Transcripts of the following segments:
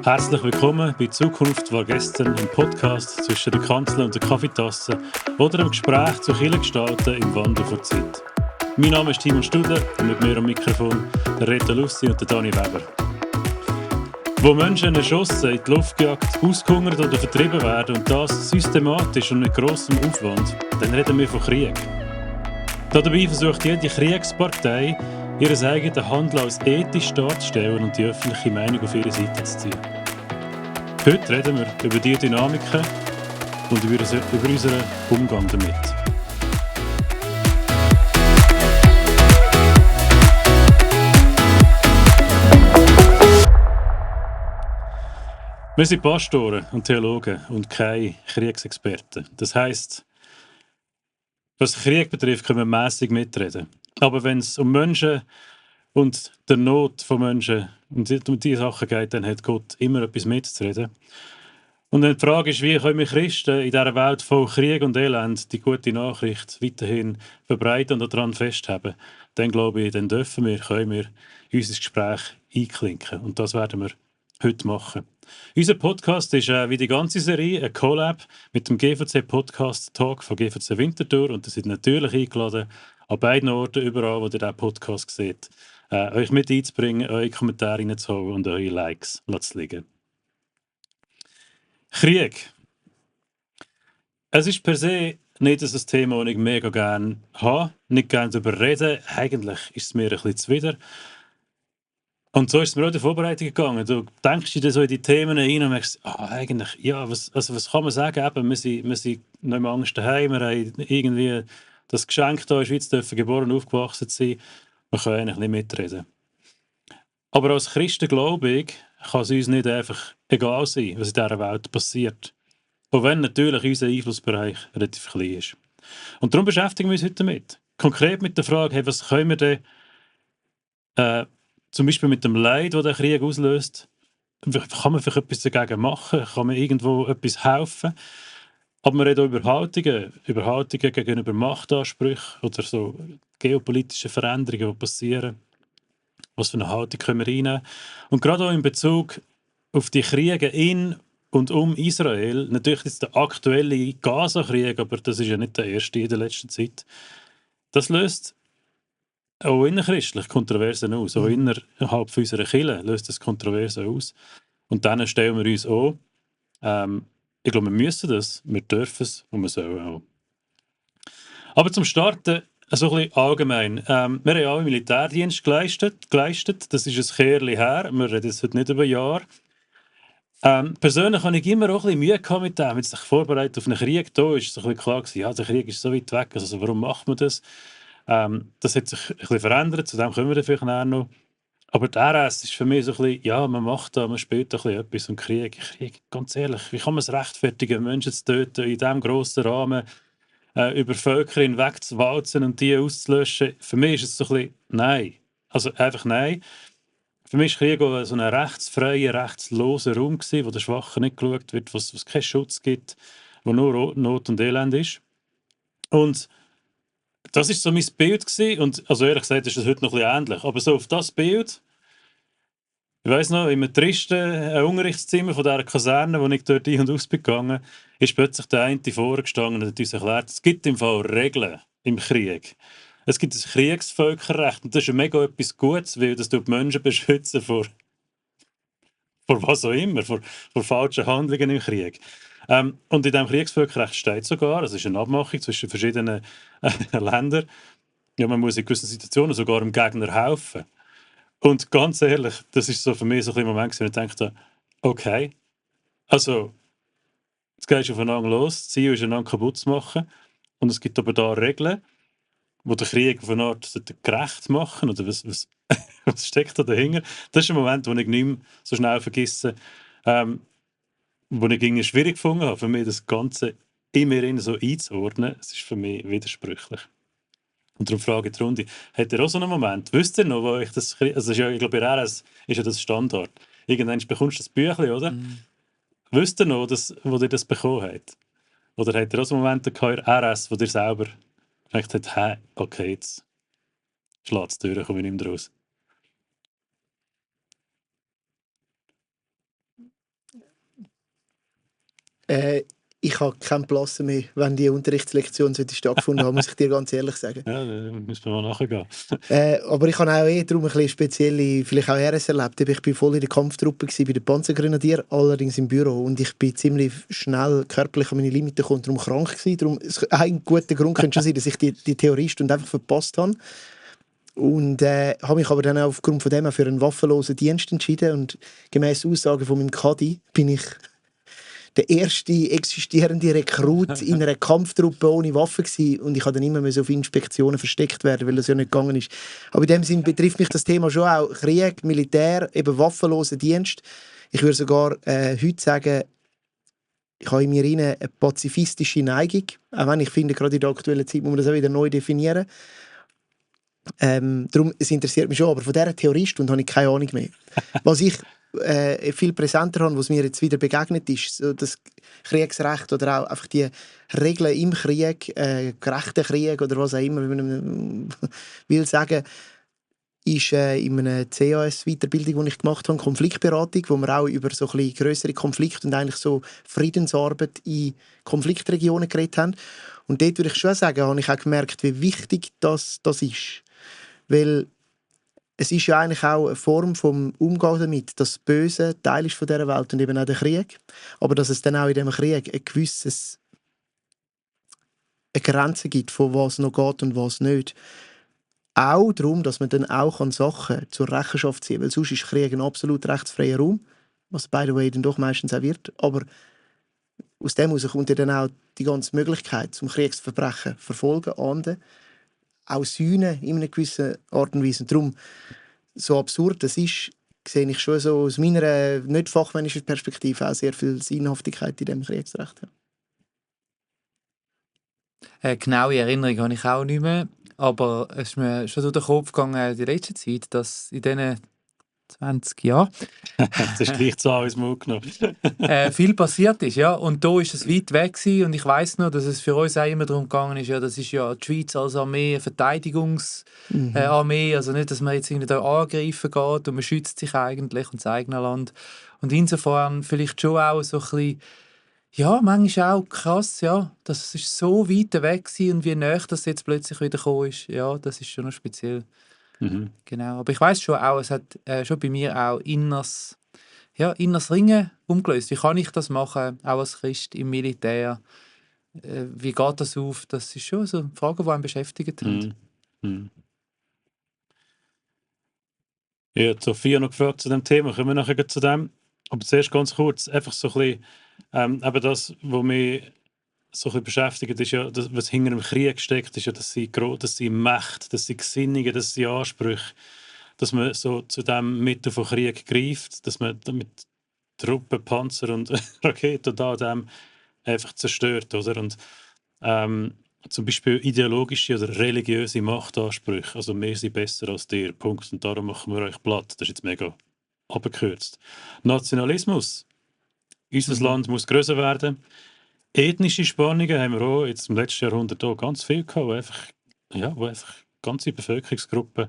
Herzlich willkommen bei «Zukunft war gestern», einem Podcast zwischen der Kanzel und der Kaffeetasse oder einem Gespräch zu Kirchengestalten im Wandel der Zeit. Mein Name ist Timon Studer und mit mir am Mikrofon der Reto Lussi und der Dani Weber. Wo Menschen erschossen, in die Luft gejagt, ausgehungert oder vertrieben werden und das systematisch und mit grossem Aufwand, dann reden wir von Krieg. Dabei versucht jede Kriegspartei, ihr eigenes Handeln als ethisch darzustellen und die öffentliche Meinung auf ihre Seite zu ziehen. Heute reden wir über diese Dynamiken und über unseren Umgang damit. Wir sind Pastoren und Theologen und keine Kriegsexperten. Das heisst, was Krieg betrifft, können wir mässig mitreden. Aber wenn es um Menschen und der Not von Menschen um diese Sachen geht, dann hat Gott immer etwas mitzureden. Und dann die Frage ist, wie können wir Christen in dieser Welt voll Krieg und Elend die gute Nachricht weiterhin verbreiten und daran festhalten? Dann glaube ich, dann können wir in unser Gespräch einklinken. Und das werden wir heute machen. Unser Podcast ist wie die ganze Serie ein Collab mit dem GVC Podcast Talk von GVC Winterthur und ihr seid natürlich eingeladen, an beiden Orten, überall, wo ihr diesen Podcast seht, euch mit einzubringen, eure Kommentare reinzuholen und eure Likes zu liegen. Krieg. Es ist per se nicht ein Thema, das ich mega gerne habe, nicht gerne darüber reden. Eigentlich ist es mir ein bisschen zuwider. Und so ist es mir auch in der Vorbereitung gegangen. Du denkst dir so in die Themen rein und merkst, eigentlich, ja, was kann man sagen? Eben, wir sind nicht mehr Angst daheim, wir haben irgendwie das Geschenk hier in der Schweiz, dürfen geboren und aufgewachsen sein. Wir können eigentlich nicht mitreden. Aber als Christen, glaube ich, kann es uns nicht einfach egal sein, was in dieser Welt passiert. Auch wenn natürlich unser Einflussbereich relativ klein ist. Und darum beschäftigen wir uns heute damit. Konkret mit der Frage, hey, was können wir denn zum Beispiel mit dem Leid, das der Krieg auslöst, kann man vielleicht etwas dagegen machen? Kann man irgendwo etwas helfen? Aber wir reden auch über Haltungen gegenüber Machtansprüchen oder so geopolitische Veränderungen, die passieren. Was für eine Haltung können wir einnehmen? Und gerade auch in Bezug auf die Kriege in und um Israel, natürlich ist der aktuelle Gaza-Krieg, aber das ist ja nicht der erste in der letzten Zeit, das löst auch innerchristlich Kontroversen aus. Auch innerhalb unserer Kirche löst das Kontroversen aus. Und dann stellen wir uns an, ich glaube, wir müssen das, wir dürfen es und wir sollen auch. Aber zum Starten so ein bisschen allgemein. Wir haben alle Militärdienst geleistet. Das ist ein Kehrchen her. Wir reden jetzt heute nicht über Jahre. Persönlich habe ich immer auch ein bisschen Mühe gehabt mit dem. Wenn sich vorbereitet auf einen Krieg, da ist es ein bisschen klar gewesen, ja, der Krieg ist so weit weg, also warum macht man das? Das hat sich ein bisschen verändert, zu dem kommen wir dann vielleicht noch. Aber der RS ist für mich so ein bisschen, ja, man macht da, man spielt da ein bisschen etwas und Krieg, ganz ehrlich, wie kann man es rechtfertigen, Menschen zu töten in diesem grossen Rahmen, über Völker hinweg zu walzen und die auszulöschen? Für mich ist es so ein bisschen nein. Also einfach nein. Für mich war Krieg auch so ein rechtsfreier, rechtsloser Raum gewesen, wo der Schwachen nicht geschaut wird, wo es keinen Schutz gibt, wo nur Not und Elend ist. Und das war so mein Bild gewesen. Und also ehrlich gesagt ist das heute noch ein bisschen ähnlich. Aber so auf das Bild, ich weiss noch, in einem tristen Unterrichtszimmer von dieser Kaserne, wo ich dort ein- und aus bin gegangen, ist plötzlich der eine vorgestanden und hat uns erklärt, es gibt im Fall Regeln im Krieg. Es gibt ein Kriegsvölkerrecht und das ist ja mega etwas Gutes, weil das tut die Menschen beschützen vor was auch immer, vor falschen Handlungen im Krieg. Und in diesem Kriegsvölkerrecht steht sogar, es ist eine Abmachung zwischen verschiedenen Ländern, ja, man muss in gewissen Situationen sogar dem Gegner helfen. Und ganz ehrlich, das ist so für mich so ein bisschen Moment, wo ich dachte, okay, also jetzt gehst du aufeinander los, das Ziel ist, einander kaputt zu machen. Und es gibt aber da Regeln, die den Krieg auf eine Art gerecht machen. Oder was was steckt da dahinter? Das ist ein Moment, den ich nicht mehr so schnell vergesse, wo ich irgendwie schwierig gefunden habe, für mich das Ganze in mir so einzuordnen. Es ist für mich widersprüchlich. Und darum frage ich die Runde, hat ihr auch so einen Moment? Wisst ihr noch, wo ich das... Also ist ja, ich glaube, bei RS ist ja das Standard. Irgendwann bekommst du das Büchlein, oder? Wisst ihr noch, wo ihr das bekommen habt? Oder habt ihr auch so Momente gehabt in RS, wo ihr selber Ich dachte, hä, okay, jetzt schlägt es durch, komme ich nicht mehr raus. Ich habe keinen Platz mehr, wenn die Unterrichtslektion stattgefunden haben, muss ich dir ganz ehrlich sagen. Ja, da müssen wir mal nachgehen. Aber ich habe auch darum ein bisschen spezielle, vielleicht auch RS erlebt. Ich war voll in der Kampftruppe bei den Panzergrenadier, allerdings im Büro. Und ich bin ziemlich schnell körperlich an meine Limite gekommen, darum krank gewesen. Darum, ein guter Grund könnte schon sein, dass ich die Theoriestunde einfach verpasst habe. Und habe mich aber dann auch aufgrund von dem auch für einen waffenlosen Dienst entschieden. Und gemäss Aussagen von meinem Kadi bin ich der erste existierende Rekrut in einer Kampftruppe ohne Waffe gewesen. Und ich habe dann immer auf Inspektionen versteckt werden, weil das ja nicht gegangen ist. Aber in dem Sinn betrifft mich das Thema schon auch Krieg, Militär, eben waffenloser Dienst. Ich würde sogar heute sagen, ich habe in mir eine pazifistische Neigung, auch wenn ich finde, gerade in der aktuellen Zeit muss man das auch wieder neu definieren. Darum, es interessiert mich schon, aber von dieser Theoriestunde habe ich keine Ahnung mehr. Was ich viel präsenter habe, was mir jetzt wieder begegnet ist, so das Kriegsrecht oder auch einfach die Regeln im Krieg, gerechter Krieg oder was auch immer, wie man will sagen, ist in einer CAS-Weiterbildung, die ich gemacht habe, Konfliktberatung, wo wir auch über so ein bisschen grössere Konflikte und eigentlich so Friedensarbeit in Konfliktregionen geredet haben. Und dort würde ich schon sagen, habe ich auch gemerkt, wie wichtig das ist. Weil es ist ja eigentlich auch eine Form vom Umgang damit, dass das Böse Teil ist von dieser Welt und eben auch der Krieg. Aber dass es dann auch in diesem Krieg eine Grenze gibt, von was noch geht und was nicht. Auch darum, dass man dann auch Sachen zur Rechenschaft ziehen kann. Weil sonst ist Krieg ein absolut rechtsfreier Raum, was by the way dann doch meistens auch wird. Aber aus dem heraus kommt ja dann auch die ganze Möglichkeit, zum Kriegsverbrechen zu verfolgen, ahnden, auch sühnen in einer gewissen Art und Weise. Und darum, so absurd das ist, sehe ich schon so aus meiner nicht fachmännischen Perspektive auch sehr viel Sinnhaftigkeit in diesem Kriegsrecht. Genaue Erinnerung habe ich auch nicht mehr, aber es ist mir schon durch den Kopf gegangen die letzte Zeit, dass in diesen 20 Jahren Das ist gleich zu ins Mund genommen. viel passiert ist, ja. Und da ist es weit weg gewesen. Und ich weiss noch, dass es für uns auch immer darum gegangen ist, ja, das ist ja die Schweiz als Armee, eine Verteidigungsarmee, also nicht, dass man jetzt irgendwie da angreifen geht und man schützt sich eigentlich und das eigene Land. Und insofern vielleicht schon auch so ein bisschen, ja, manchmal auch krass, ja, das ist so weit weg gewesen und wie näher das jetzt plötzlich wieder gekommen ist, ja, das ist schon noch speziell. Mhm. Genau, aber ich weiss schon auch, es hat schon bei mir auch inneres Ringen umgelöst. Wie kann ich das machen, auch als Christ im Militär? Wie geht das auf? Das ist schon so Fragen, die einen beschäftigt haben. Mhm. Ja, Sophia noch gefragt zu dem Thema. Kommen wir nachher zu dem. Aber zuerst ganz kurz, einfach so ein bisschen, eben das, was mich so ein bisschen beschäftigt, ist ja, das, was hinter dem Krieg steckt, ist ja, dass sie Mächte, dass sie Gesinnungen, dass sie Ansprüche, dass man so zu dem Mittel von Krieg greift, dass man mit Truppen, Panzer und Raketen da dem einfach zerstört, oder? Und zum Beispiel ideologische oder religiöse Machtansprüche, also wir sind besser als dir, Punkt, und darum machen wir euch platt. Das ist jetzt mega abgekürzt. Nationalismus. Unser Land muss größer werden. Ethnische Spannungen haben wir auch jetzt im letzten Jahrhundert auch ganz viel gehabt, wo einfach ganze Bevölkerungsgruppen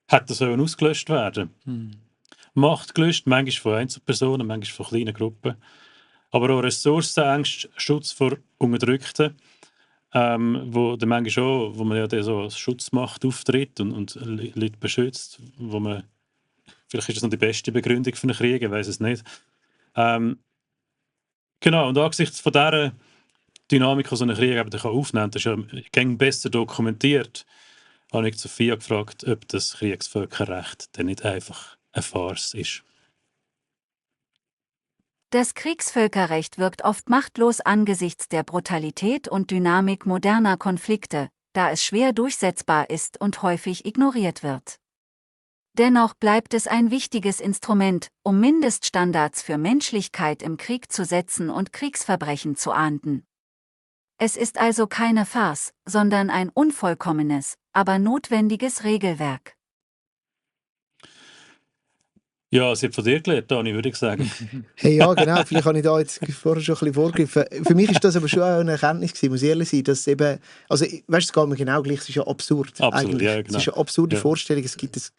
hätten sollen ausgelöscht werden. Macht gelöscht, manchmal von Einzelpersonen, manchmal von kleinen Gruppen. Aber auch Ressourcenängste, Schutz vor Unterdrückten, wo dann manchmal auch, wo man ja dann so als Schutzmacht auftritt und Leute beschützt, wo man, vielleicht ist das noch die beste Begründung für einen Krieg, ich weiß es nicht. Genau, und angesichts von dieser Dynamik, die so ein Krieg eben aufnehmen kann, das ist ja besser dokumentiert, habe ich Sophia gefragt, ob das Kriegsvölkerrecht denn nicht einfach eine Farce ist. Das Kriegsvölkerrecht wirkt oft machtlos angesichts der Brutalität und Dynamik moderner Konflikte, da es schwer durchsetzbar ist und häufig ignoriert wird. Dennoch bleibt es ein wichtiges Instrument, um Mindeststandards für Menschlichkeit im Krieg zu setzen und Kriegsverbrechen zu ahnden. Es ist also keine Farce, sondern ein unvollkommenes, aber notwendiges Regelwerk. Ja, sie hat von dir gelernt, Dani, würde ich sagen. Hey, ja, genau. Vielleicht habe ich da jetzt vorher schon ein bisschen vorgegriffen. Für mich ist das aber schon auch eine Erkenntnis gewesen, muss ich ehrlich sein, dass eben, also, weißt du, es geht mir genau gleich, es ist ja absurd Absolut, eigentlich. ja, Es genau. ist eine absurde Ja. Vorstellung, es gibt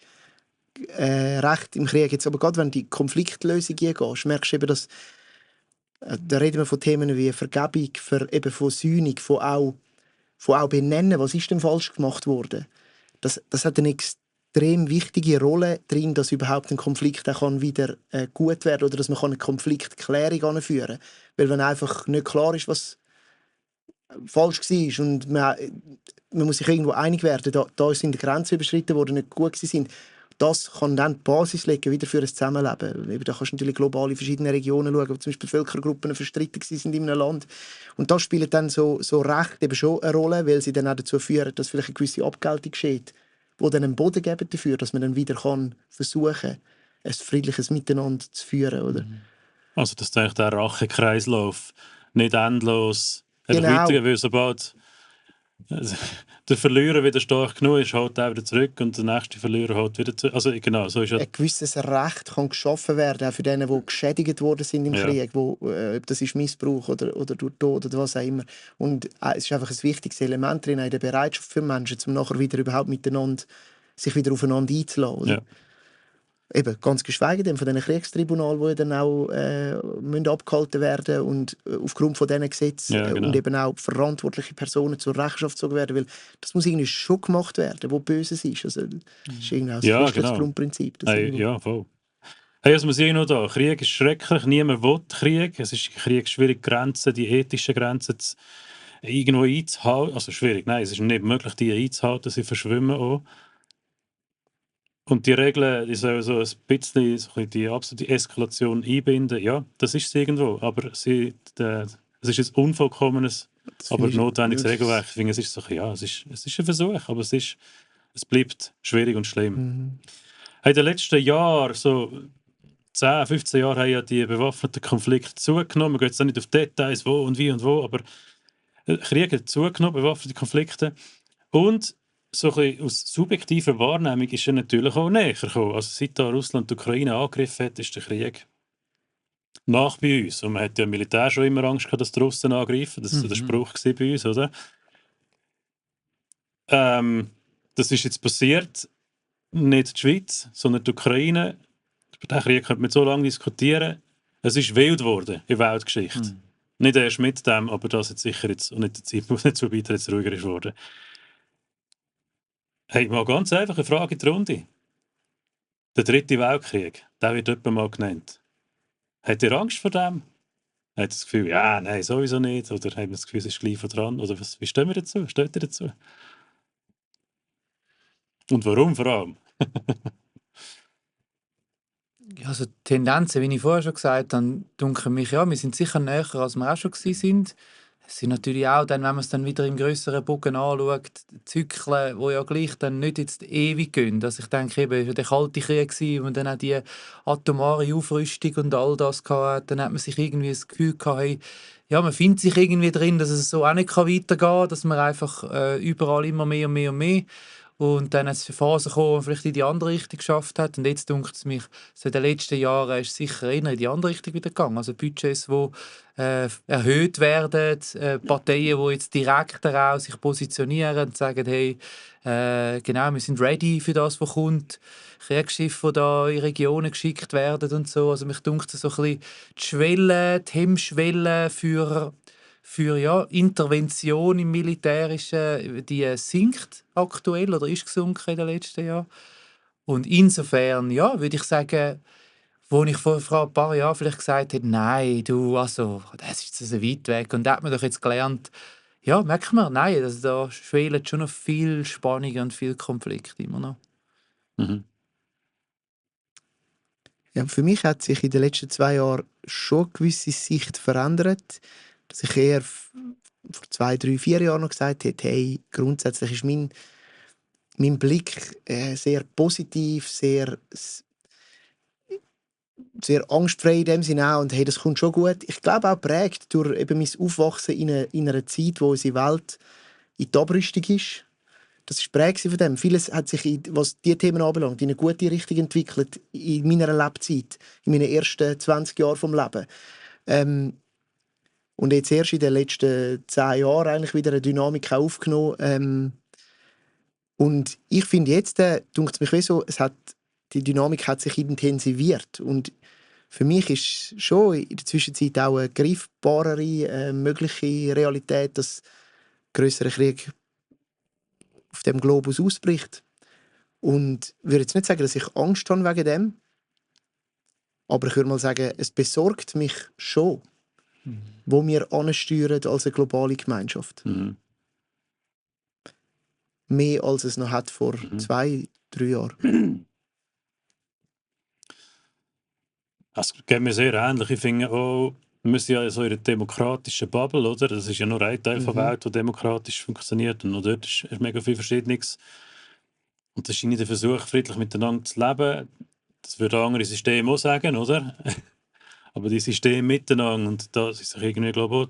ein Recht im Krieg. Jetzt aber gerade, wenn du in die Konfliktlösung gehst, merkst du eben, dass, da reden wir von Themen wie Vergebung, eben von Sühnung, von auch benennen, was ist denn falsch gemacht worden. Das hat eine extrem wichtige Rolle drin, dass überhaupt ein Konflikt auch wieder gut werden oder dass man eine Konfliktklärung anführen kann. Weil wenn einfach nicht klar ist, was falsch war und man muss sich irgendwo einig werden, da sind die Grenzen überschritten worden, die nicht gut waren. Das kann dann die Basis legen wieder für ein Zusammenleben. Eben, da kannst du natürlich global in verschiedene Regionen schauen, wo zum Beispiel Völkergruppen verstritten waren in einem Land. Und das spielt dann so Recht eben schon eine Rolle, weil sie dann auch dazu führen, dass vielleicht eine gewisse Abgeltung geschieht, die dann einen Boden geben dafür, dass man dann wieder versuchen, ein friedliches Miteinander zu führen. Oder? Also, dass eigentlich der Rachekreislauf nicht endlos Genau. weitergehen, weil sobald der Verlierer wieder stark genug ist, holt er wieder zurück und der nächste Verlierer holt wieder zurück. Also genau, so ist ja. Ein gewisses Recht kann geschaffen werden, auch für denen, die geschädigt worden sind im Krieg, ob das ist Missbrauch oder durch Tod oder was auch immer. Und es ist einfach ein wichtiges Element drin, in der Bereitschaft für Menschen, um nachher wieder überhaupt miteinander sich wieder aufeinander einzulassen. Oder? Ja. Eben, ganz geschweige denn von diesen Kriegstribunalen, die dann auch müssen abgehalten werden und aufgrund von diesen Gesetzen genau. und eben auch verantwortliche Personen zur Rechenschaft gezogen werden, weil das muss irgendwie schon gemacht werden, wo Böses ist. Also, das ist irgendwie auch das Grundprinzip. Ja, voll. Hey, also man sieht noch da, Krieg ist schrecklich, niemand will Krieg. Es ist Krieg schwierig, Grenzen, die ethischen Grenzen irgendwo einzuhalten. Also schwierig, nein, es ist nicht möglich, die einzuhalten, sie verschwimmen auch. Und die Regeln, die sollen so ein bisschen die absolute Eskalation einbinden. Ja, das ist es irgendwo. Aber es ist ein unvollkommenes, aber notwendiges Regelwerk. Ich finde, es ist so, ja, es ist ein Versuch, aber es bleibt schwierig und schlimm. Mhm. In den letzten Jahren, so 10, 15 Jahre, haben ja die bewaffneten Konflikte zugenommen. Wir gehen jetzt auch nicht auf Details, wo und wie und wo, aber Krieg hat zugenommen, bewaffnete Konflikte. Und so ein bisschen aus subjektiver Wahrnehmung ist er natürlich auch näher gekommen. Also seit da Russland die Ukraine angegriffen hat, ist der Krieg nach bei uns. Und man hat ja im Militär schon immer Angst gehabt, dass die Russen angreifen. Das war so der Spruch bei uns, oder? Das ist jetzt passiert. Nicht die Schweiz, sondern die Ukraine. Über diesen Krieg könnte man so lange diskutieren. Es ist wild geworden in der Weltgeschichte. Nicht erst mit dem, aber das jetzt sicher jetzt, und nicht der Zeitpunkt nicht so weiter jetzt ruhiger ist worden. Hey, mal ganz einfach eine Frage in die Runde. Der 3. Weltkrieg, der wird jemand mal genannt. Habt ihr Angst vor dem? Habt ihr das Gefühl, ja, nein, sowieso nicht? Oder habt ihr das Gefühl, es ist gleich dran? Oder wie stehen wir dazu? Steht ihr dazu? Und warum vor allem? Ja, also die Tendenzen, wie ich vorher schon gesagt habe, denken mich, ja, wir sind sicher näher, als wir auch schon sind. Es sind natürlich auch, dann, wenn man es dann wieder im grösseren Bogen anschaut, Zyklen, die ja gleich dann nicht jetzt ewig gehen. Also ich denke, eben, es war der Kalte Krieg, wo man dann auch die atomare Aufrüstung und all das hatte. Dann hat man sich irgendwie das Gefühl gehabt, hey, ja, man findet sich irgendwie drin, dass es so auch nicht weitergehen kann, dass man einfach überall immer mehr und mehr und mehr. Und dann hat es Phasen gekommen, wo man vielleicht in die andere Richtung geschafft hat. Und jetzt denkt es mich, so in den letzten Jahren ist es sicher eher in die andere Richtung wieder gegangen. Also Budgets, die erhöht werden, Parteien, die jetzt direkter auch sich positionieren und sagen, hey, genau, wir sind ready für das, was kommt. Kriegsschiffe, die da in Regionen geschickt werden und so. Also mich denkt so ein bisschen die Schwelle, die Hemmschwelle für ja, Intervention im Militärischen, die sinkt aktuell oder ist gesunken in den letzten Jahren. Und insofern, ja, würde ich sagen, wo ich vor ein paar Jahren vielleicht gesagt habe, nein, du, also, das ist so weit weg. Und da hat man doch jetzt gelernt, ja, merkt man, nein, also da schwelen schon noch viel Spannungen und viel Konflikte immer noch. Mhm. Ja, für mich hat sich in den letzten 2 Jahren schon eine gewisse Sicht verändert, dass ich eher vor 2, 3, 4 Jahren noch gesagt habe, hey, grundsätzlich ist mein Blick sehr positiv, sehr angstfrei in dem Sinne auch, und hey, das kommt schon gut. Ich glaube auch geprägt durch eben mein Aufwachsen in einer Zeit, wo unsere Welt in die Abrüstung ist. das ist prägt von dem. Vieles hat sich, was diese Themen anbelangt, in eine gute Richtung entwickelt in meiner Lebzeit, in meinen ersten 20 Jahren vom Leben. Und jetzt erst in den letzten 10 Jahren eigentlich wieder eine Dynamik aufgenommen. Und ich finde jetzt, dunkt es mich wie so, die Dynamik hat sich intensiviert. Und für mich ist schon in der Zwischenzeit auch eine greifbarere mögliche Realität, dass größere Krieg auf dem Globus ausbricht. Und ich würde jetzt nicht sagen, dass ich Angst habe wegen dem, aber ich würde mal sagen, es besorgt mich schon, wo wir ansteuern als eine globale Gemeinschaft. Mhm. Mehr als es noch hat vor 2-3 Jahren. Es geht mir sehr ähnlich. Ich finde auch, wir sind ja so in einer demokratischen Bubble, oder? Das ist ja nur ein Teil der Welt, der demokratisch funktioniert. Und noch dort ist mega viel Verschiedenes. Und das ist nicht der Versuch, friedlich miteinander zu leben. Das würde andere Systeme auch sagen, oder? Aber die Systeme miteinander, und da ist sich irgendwie, glaube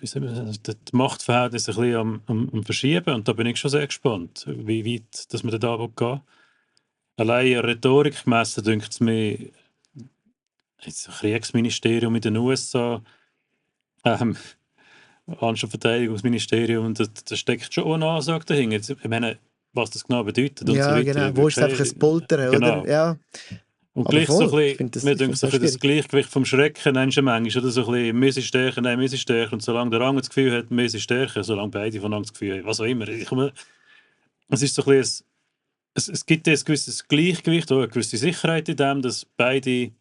ich, die Machtverhältnisse ein bisschen am Verschieben. Und da bin ich schon sehr gespannt, wie weit dass man da gehen will. Allein an Rhetorik gemessen, denkt es mir, jetzt ein Kriegsministerium in den USA, anstatt Verteidigungsministerium, da steckt schon eine Ansage dahinter. Jetzt, ich meine, was das genau bedeutet und so Ja, weiter. genau. Wo ist es einfach ein Poltern, Genau. oder? Ja. Und Aber gleich so voll. ein Ich find bisschen, mir denkt so ein das bisschen das Gleichgewicht vom Schrecken manchmal, oder so ein bisschen, wir sind stärker, nein, wir sind stärker. Und solange der andere das Gefühl hat, wir sind stärker, solange beide voneinander das Gefühl haben, was auch immer. Es ist so ein bisschen, es gibt ein gewisses Gleichgewicht, oder eine gewisse Sicherheit in dem, dass beide,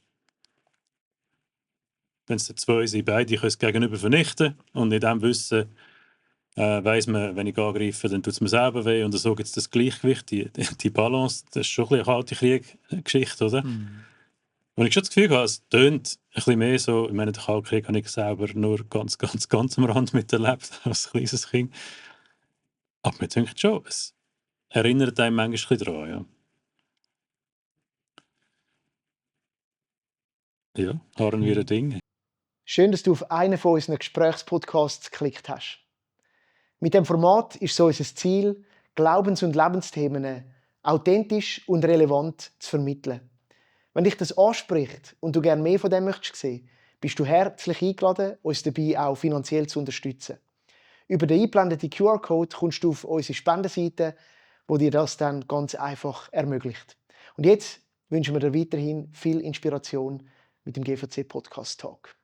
wenn es zwei sind, beide können es gegenüber vernichten und in dem Wissen weiss man, wenn ich angreife, dann tut es mir selber weh. Und so gibt es das Gleichgewicht, die Balance. Das ist schon ein bisschen eine kalte Krieggeschichte, oder? Und ich schon das Gefühl habe, es tönt ein bisschen mehr so, ich meine, den Kalten Krieg habe ich selber nur ganz am Rand miterlebt, als kleines Kind. Aber mir denkt schon, es erinnert einem manchmal ein bisschen daran, ja. Ja, harren wir ein Ding. Schön, dass du auf einen von unseren Gesprächspodcasts geklickt hast. Mit dem Format ist so unser Ziel, Glaubens- und Lebensthemen authentisch und relevant zu vermitteln. Wenn dich das anspricht und du gerne mehr von dem möchtest sehen, bist du herzlich eingeladen, uns dabei auch finanziell zu unterstützen. Über den eingeblendeten QR-Code kommst du auf unsere Spendenseite, wo dir das dann ganz einfach ermöglicht. Und jetzt wünschen wir dir weiterhin viel Inspiration mit dem GVC Podcast Talk.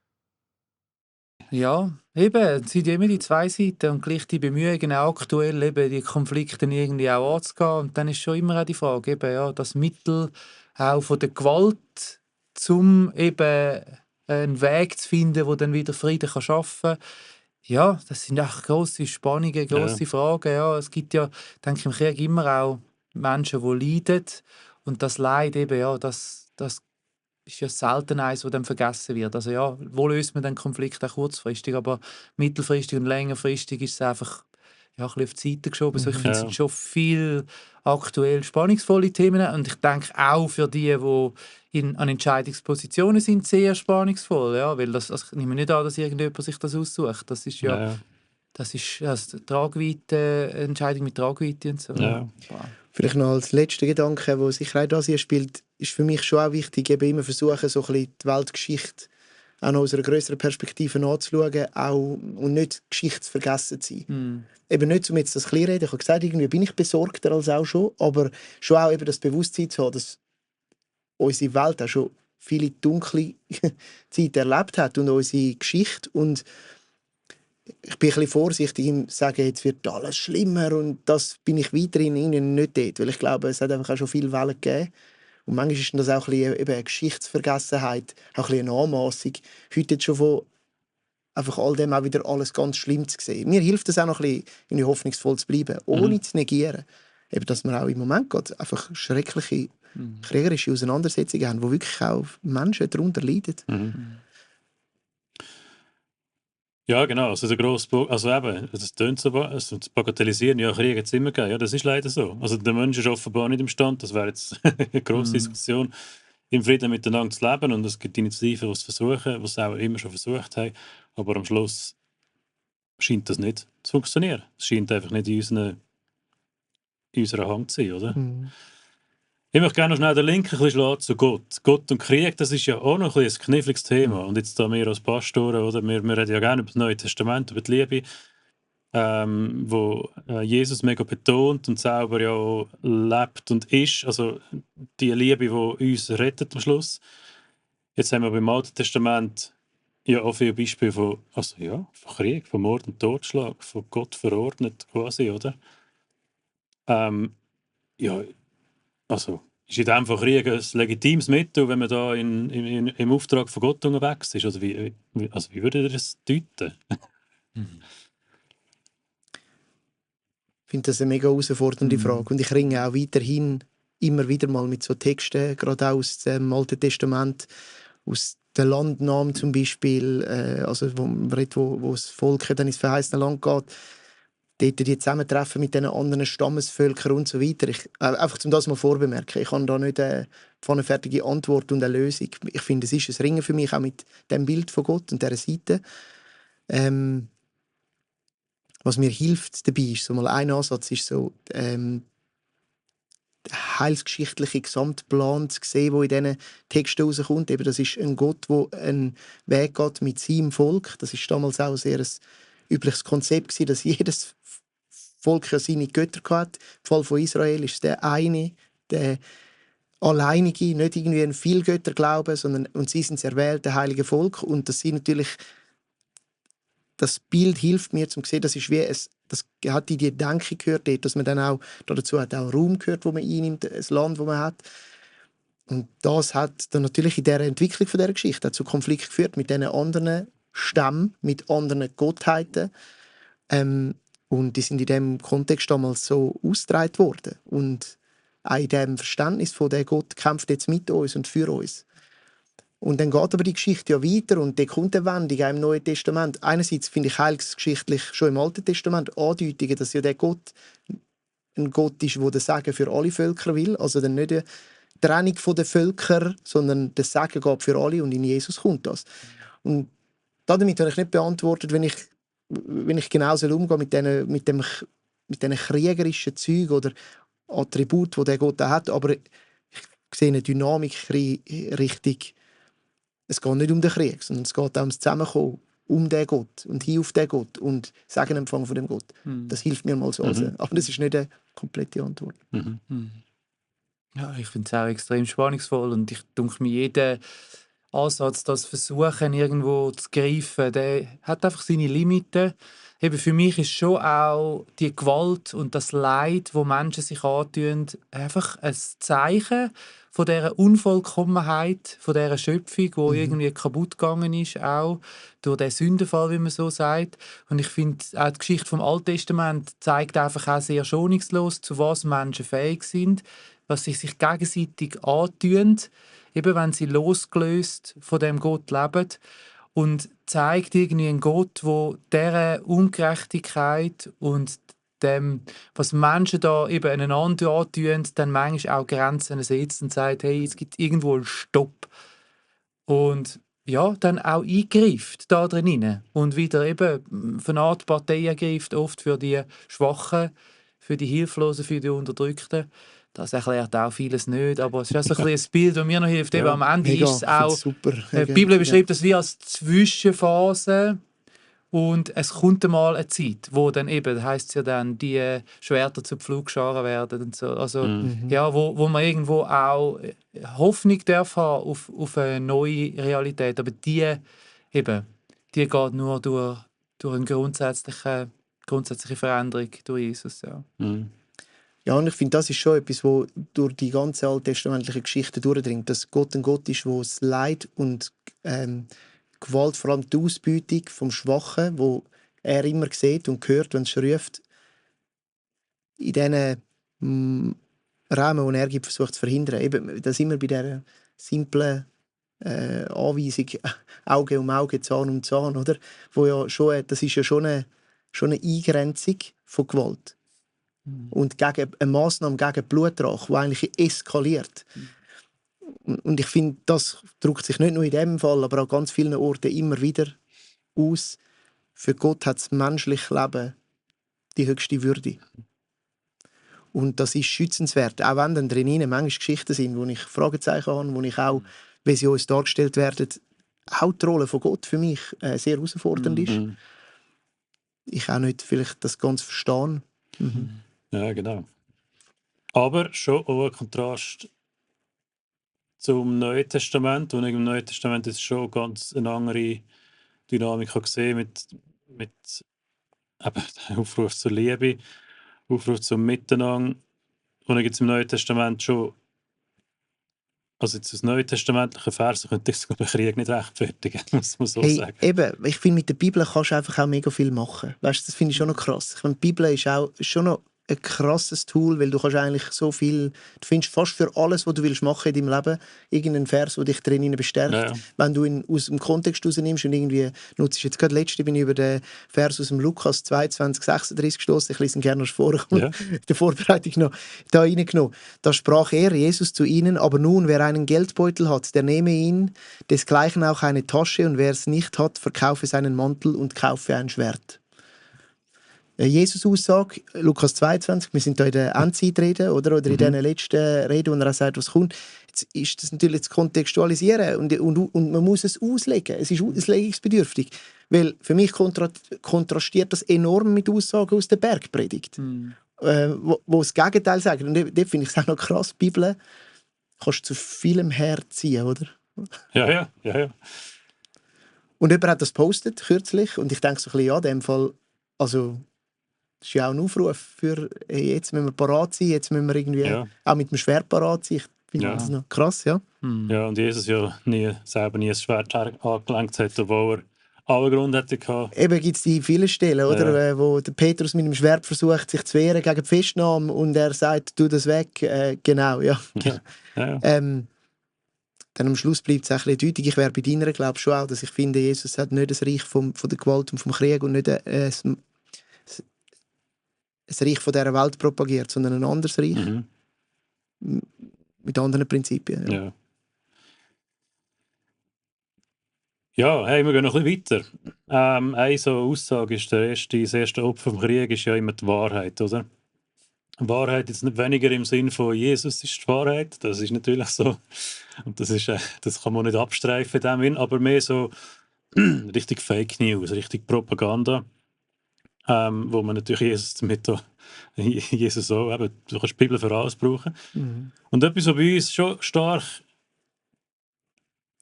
Ja, eben, es sind immer die zwei Seiten und gleich die Bemühungen, auch aktuell eben die Konflikte irgendwie auch anzugehen. Und dann ist schon immer auch die Frage, eben, ja, das Mittel auch von der Gewalt, um eben einen Weg zu finden, wo dann wieder Frieden kann schaffen kann. Ja, das sind auch grosse Spannungen, grosse Fragen. Ja. Es gibt ja, denke ich, im Krieg immer auch Menschen, die leiden. Und das Leid eben, ja, das ist ja selten eins, das dann vergessen wird. Also ja, wo löst man den Konflikt auch kurzfristig, aber mittelfristig und längerfristig ist es einfach ja, ein bisschen auf die Seite geschoben. Also ich finde, es sind schon viel aktuell spannungsvolle Themen und ich denke auch für die an Entscheidungspositionen sind, sehr spannungsvoll, ja, weil das, also ich nehme nicht an, dass irgendjemand sich das aussucht. Das ist ja. Das ist also Tragweite, Entscheidung mit Tragweite und so. Ja. Vielleicht noch als letzter Gedanke, der sicher auch das hier spielt, ist für mich schon auch wichtig, eben immer versuchen, so ein bisschen die Weltgeschichte auch noch aus einer grösseren Perspektive anzuschauen auch, und nicht Geschichte zu vergessen zu sein. Eben nicht, um jetzt das klein reden. Ich habe gesagt, irgendwie bin ich besorgter als auch schon, aber schon auch eben das Bewusstsein zu haben, dass unsere Welt auch schon viele dunkle Zeiten erlebt hat und unsere Geschichte. Und ich bin ein bisschen vorsichtig im Sagen, jetzt wird alles schlimmer und das bin ich weiterhin nicht dort, weil ich glaube, es hat einfach auch schon viele Wellen gegeben. Und manchmal ist das auch ein bisschen eben eine Geschichtsvergessenheit, auch ein bisschen eine Anmassung. Heute jetzt schon von einfach all dem auch wieder alles ganz schlimm zu sehen. Mir hilft es auch noch ein bisschen, hoffnungsvoll zu bleiben, ohne zu negieren. Eben, dass wir auch im Moment gerade einfach schreckliche kriegerische Auseinandersetzungen haben, wo wirklich auch Menschen darunter leiden. Ja, genau. Also der grosse also eben, das tönt so, also das Bagatellisieren, ja, Krieg hat es immer gegeben. Ja, das ist leider so. Also der Mensch ist offenbar nicht imstande, das wäre jetzt eine grosse Diskussion, im Frieden miteinander zu leben. Und es gibt Initiativen, die es versuchen, die es auch immer schon versucht haben. Aber am Schluss scheint das nicht zu funktionieren. Es scheint einfach nicht in unserer Hand zu sein, oder? Mhm. Ich möchte gerne noch schnell den Link ein bisschen schlagen zu Gott. Gott und Krieg, das ist ja auch noch ein bisschen ein kniffliges Thema. Und jetzt da wir als Pastoren, oder, wir reden ja gerne über das Neue Testament, über die Liebe, wo Jesus mega betont und selber ja auch lebt und ist. Also die Liebe, die uns rettet am Schluss. Jetzt haben wir beim Alten Testament ja auch viele Beispiele von Krieg, von Mord und Totschlag, von Gott verordnet quasi, oder? Ja, also ist in dem Fall Krieg ein legitimes Mittel, wenn man da im Auftrag von Gott unterwegs ist? Oder wie würdet ihr das deuten? Ich finde das eine mega herausfordernde Frage. Und ich ringe auch weiterhin immer wieder mal mit so Texten, gerade auch aus dem Alten Testament, aus der Landnahme zum Beispiel, also wo das Volk dann ins verheißene Land geht, dort die zusammentreffen mit den anderen Stammesvölkern und so weiter. Einfach um das mal vorbemerken. Ich habe da nicht eine fertige Antwort und eine Lösung. Ich finde, es ist ein Ringen für mich auch mit dem Bild von Gott und dieser Seite. Was mir hilft dabei, ist so mal ein Ansatz, ist so den heilsgeschichtlichen Gesamtplan zu sehen, der in diesen Texten rauskommt. Eben, das ist ein Gott, der einen Weg geht mit seinem Volk. Das ist damals auch ein sehr übliches Konzept gewesen, dass jedes Volk ja seine Götter hatte. Im Fall von Israel ist der eine, der alleinige, nicht irgendwie ein Vielgötterglaube, sondern und sie sind das erwählte heilige Volk. Und das sind natürlich, das Bild hilft mir, zu sehen, das ist wie das hat die Denke gehört, dass man dann auch dazu hat auch Raum gehört, wo man einnimmt, ein Land, wo man hat. Und das hat dann natürlich in der Entwicklung von der Geschichte zu Konflikt geführt mit diesen anderen Stämmen, mit anderen Gottheiten. Und die sind in diesem Kontext damals so ausgetragen worden. Und auch in diesem Verständnis von der Gott kämpft jetzt mit uns und für uns. Und dann geht aber die Geschichte ja weiter und dann kommt eine Wendung auch im Neuen Testament. Einerseits finde ich heilsgeschichtlich schon im Alten Testament Andeutungen, dass ja der Gott ein Gott ist, der das Segen für alle Völker will. Also dann nicht eine Trennung der Völker, sondern das Segen geht für alle und in Jesus kommt das. Und damit habe ich nicht beantwortet, wenn ich genauso umgehe mit diesen kriegerischen Zügen oder Attributen, die der Gott auch hat. Aber ich sehe eine Dynamik richtig. Es geht nicht um den Krieg, sondern es geht auch ums Zusammenkommen um den Gott und hin auf den Gott und Segenempfang von dem Gott. Das hilft mir mal so. Aber das ist nicht eine komplette Antwort. Ja, ich finde es auch extrem spannungsvoll und ich denke mir, jeder Ansatz, das Versuchen irgendwo zu greifen, der hat einfach seine Limiten. Eben für mich ist schon auch die Gewalt und das Leid, wo Menschen sich antun, einfach ein Zeichen von dieser Unvollkommenheit, von dieser Schöpfung, die irgendwie kaputt gegangen ist, auch durch den Sündenfall, wie man so sagt. Und ich finde, auch die Geschichte vom Alten Testament zeigt einfach auch sehr schonungslos, zu was Menschen fähig sind, was sie sich gegenseitig antun, eben wenn sie losgelöst von dem Gott leben. Und zeigt irgendwie einen Gott, der dieser Ungerechtigkeit und dem, was Menschen da eben einander antun, dann manchmal auch Grenzen setzt und sagt, hey, es gibt irgendwo einen Stopp. Und ja, dann auch eingreift da drin und wieder eben von einer Art Partei ergreift, oft für die Schwachen, für die Hilflosen, für die Unterdrückten. Das erklärt auch vieles nicht, aber es ist auch so ein bisschen ein Bild, das mir noch hilft. Eben am Ende mega, ist es auch, super. die Bibel beschreibt das wie als Zwischenphase und es kommt einmal eine Zeit, wo dann eben, heisst es ja dann, die Schwerter zu Pflugscharen werden und so. Also, ja, wo man irgendwo auch Hoffnung darf haben auf eine neue Realität, aber die geht nur durch eine grundsätzliche Veränderung durch Jesus. Ja. Ja, und ich finde, das ist schon etwas, was durch die ganze alttestamentliche Geschichte durchdringt, dass Gott ein Gott ist, wo das Leid und Gewalt, vor allem die Ausbeutung vom Schwachen, wo er immer sieht und hört, wenn es ruft, in diesen Rahmen, die er gibt, versucht zu verhindern. Eben, da sind wir bei dieser simplen Anweisung Auge um Auge, Zahn um Zahn, oder? Wo ja schon, das ist ja schon eine Eingrenzung von Gewalt. Und gegen eine Massnahme gegen Blutrache, die eigentlich eskaliert. Und ich finde, das drückt sich nicht nur in diesem Fall, aber an ganz vielen Orten immer wieder aus. Für Gott hat das menschliche Leben die höchste Würde. Und das ist schützenswert, auch wenn dann drin manchmal Geschichten sind, wo ich Fragezeichen habe, wo ich auch, wie sie uns dargestellt werden, auch die Rolle von Gott für mich sehr herausfordernd ist. Mhm. Ich auch nicht vielleicht das ganz verstehe. Mhm. Ja, genau. Aber schon auch ein Kontrast zum Neuen Testament, und im Neuen Testament ist schon ganz eine andere Dynamik gesehen mit eben Aufruf zur Liebe, Aufruf zum Miteinander. Und dann gibt es im Neuen Testament schon, also jetzt aus neutestamentlichen Versen könnte ich den Krieg nicht rechtfertigen, muss man so Hey, sagen. eben, ich finde, mit der Bibel kannst du einfach auch mega viel machen. Weißt, das finde ich schon noch krass. Ich meine, die Bibel ist auch schon noch ein krasses Tool, weil du kannst eigentlich so viel, du findest fast für alles, was du willst machen in deinem Leben, irgendeinen Vers, der dich drin bestärkt. Ja, ja. Wenn du ihn aus dem Kontext rausnimmst und irgendwie nutzt. Jetzt gerade letzte bin ich über den Vers aus dem Lukas 22, 36 gestoßen. Ich lese ihn gerne noch vor, Ja. in der Vorbereitung noch da reingenommen. Da sprach er, Jesus, zu ihnen: Aber nun, wer einen Geldbeutel hat, der nehme ihn, desgleichen auch eine Tasche, und wer es nicht hat, verkaufe seinen Mantel und kaufe ein Schwert. Jesus-Aussage, Lukas 22, wir sind da in der Endzeitrede, oder in diesen letzten Reden, wo er auch sagt, was kommt. Jetzt ist das natürlich zu kontextualisieren und man muss es auslegen. Es ist auslegungsbedürftig. Weil für mich kontrastiert das enorm mit Aussagen aus der Bergpredigt, wo das Gegenteil sagen. Und dort finde ich es auch noch krass, die Bibel kannst du zu vielem herziehen, oder? Ja. Und jemand hat das gepostet, kürzlich, und ich denke so ein bisschen, ja, in dem Fall, also, das ist ja auch ein Aufruf für, hey, jetzt müssen wir parat sein, jetzt müssen wir irgendwie Ja. auch mit dem Schwert parat sein. Ich finde Ja. das noch krass, ja. Ja, und Jesus ja selber nie ein Schwert angelenkt hat, obwohl er alle Grund hätte gehabt. Eben gibt es die vielen Stellen, oder, Ja. wo der Petrus mit dem Schwert versucht, sich zu wehren gegen die Festnahme, und er sagt, tu das weg. Genau, ja. Ja. Dann am Schluss bleibt es auch ein bisschen deutlich. Ich wäre bei deiner, glaube ich, schon auch, dass ich finde, Jesus hat nicht das Reich von der Gewalt und vom Krieg und nicht ein Reich von dieser Welt propagiert, sondern ein anderes Reich mit anderen Prinzipien. Ja. Ja. Ja, hey, wir gehen noch ein bisschen weiter. Eine so Aussage ist, das erste Opfer vom Krieg ist ja immer die Wahrheit, oder? Wahrheit jetzt nicht weniger im Sinn von Jesus ist die Wahrheit, das ist natürlich so. Und das kann man nicht abstreifen in dem Sinn, aber mehr so richtig Fake News, richtig Propaganda, wo man natürlich Jesus auch, eben, du kannst die Bibel für alles brauchen. Und etwas, was bei uns schon stark,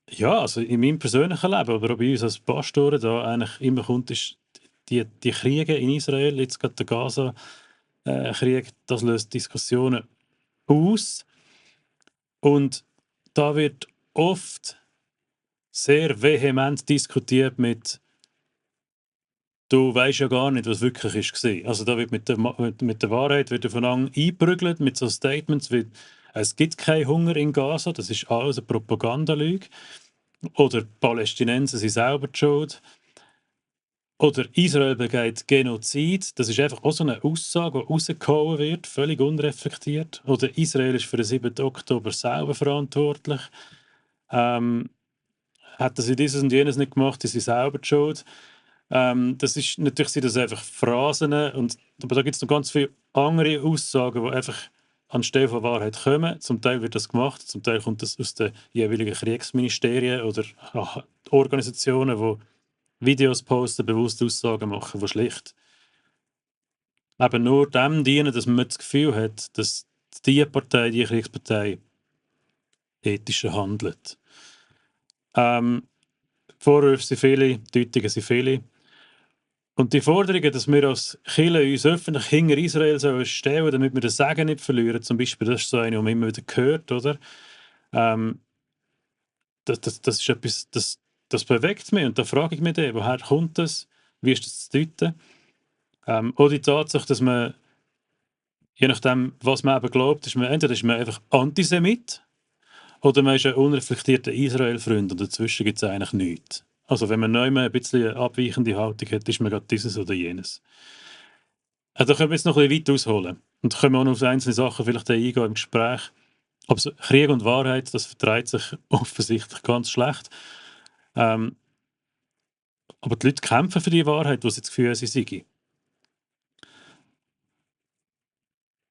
ja, also in meinem persönlichen Leben, aber auch bei uns als Pastoren da eigentlich immer kommt, ist die Kriege in Israel, jetzt gerade der Gaza-Krieg, das löst Diskussionen aus. Und da wird oft sehr vehement diskutiert mit «Du weisst ja gar nicht, was wirklich ist». Also da wird mit der Wahrheit wird voneinander eingeprügelt, mit so Statements wie «Es gibt keinen Hunger in Gaza, das ist alles eine Propagandalüge». Oder die Palästinenser sind selber die schuld. Oder Israel begeht Genozid. Das ist einfach auch so eine Aussage, die rausgehauen wird, völlig unreflektiert. Oder Israel ist für den 7. Oktober selber verantwortlich. Hat das in dieses und jenes nicht gemacht, ist sie selber die schuld. Das ist, natürlich sind das einfach Phrasen, aber da gibt es noch ganz viele andere Aussagen, die einfach anstelle von Wahrheit kommen. Zum Teil wird das gemacht, zum Teil kommt das aus den jeweiligen Kriegsministerien oder Organisationen, die Videos posten, bewusst Aussagen machen, die schlicht eben nur dem dienen, dass man das Gefühl hat, dass die Kriegspartei ethischer handelt. Vorwürfe sind viele, Deutungen sind viele. Und die Forderungen, dass wir als Kirche uns öffentlich hinter Israel stellen sollen, damit wir das Sagen nicht verlieren, zum Beispiel, das ist so eine, die man immer wieder hört, oder? Das ist etwas, das bewegt mich. Und da frage ich mich dann, woher kommt das? Wie ist das zu deuten? Auch die Tatsache, dass man, je nachdem, was man eben glaubt, entweder ist man einfach Antisemit oder man ist ein unreflektierter Israel-Freund und dazwischen gibt es eigentlich nichts. Also wenn man neu ein bisschen eine abweichende Haltung hat, ist man gerade dieses oder jenes. Also da können wir jetzt noch ein bisschen weit ausholen. Und da können wir auch noch auf einzelne Sachen vielleicht eingehen im Gespräch. Aber so Krieg und Wahrheit, das vertreibt sich offensichtlich ganz schlecht. Aber die Leute kämpfen für die Wahrheit, die sie das Gefühl haben, sie sei.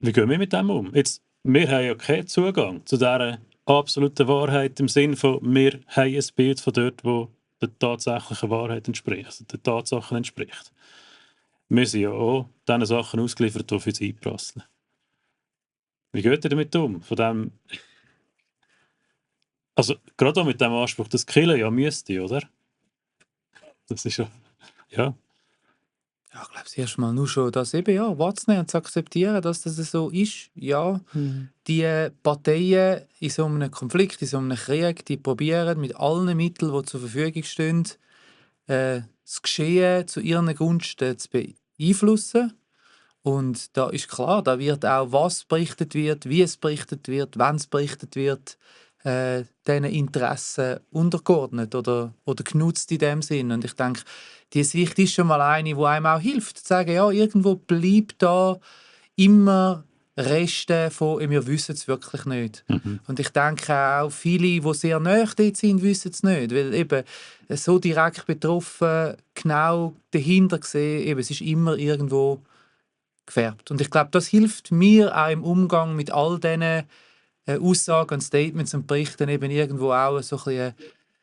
Wie gehen wir mit dem um? Jetzt, wir haben ja keinen Zugang zu dieser absoluten Wahrheit im Sinne von, wir haben ein Bild von dort, wo der tatsächlichen Wahrheit entspricht, also den Tatsachen entspricht. Wir sind ja auch diesen Sachen ausgeliefert, die auf uns einprasseln. Wie geht ihr damit um? Von dem, also gerade auch mit dem Anspruch, dass Killen ja müsste, oder? Das ist ja, ja. Ja, ich glaube, das erste Mal nur schon das eben, ja, wahrzunehmen und zu akzeptieren, dass das so ist. Ja, die Parteien in so einem Konflikt, in so einem Krieg, die probieren mit allen Mitteln, die zur Verfügung stehen, das Geschehen zu ihren Gunsten zu beeinflussen. Und da ist klar, da wird auch, was berichtet wird, wie es berichtet wird, wann es berichtet wird, diesen Interessen untergeordnet oder genutzt in dem Sinn. Und ich denke, die Sicht ist schon mal eine, die einem auch hilft, zu sagen, ja, irgendwo bleibt da immer Reste von, wir wissen es wirklich nicht. Und ich denke auch, viele, die sehr nahe dort sind, wissen es nicht, weil eben so direkt betroffen, genau dahinter gesehen, eben, es ist immer irgendwo gefärbt. Und ich glaube, das hilft mir auch im Umgang mit all diesen Aussagen und Statements und Berichten eben irgendwo auch so ein bisschen eine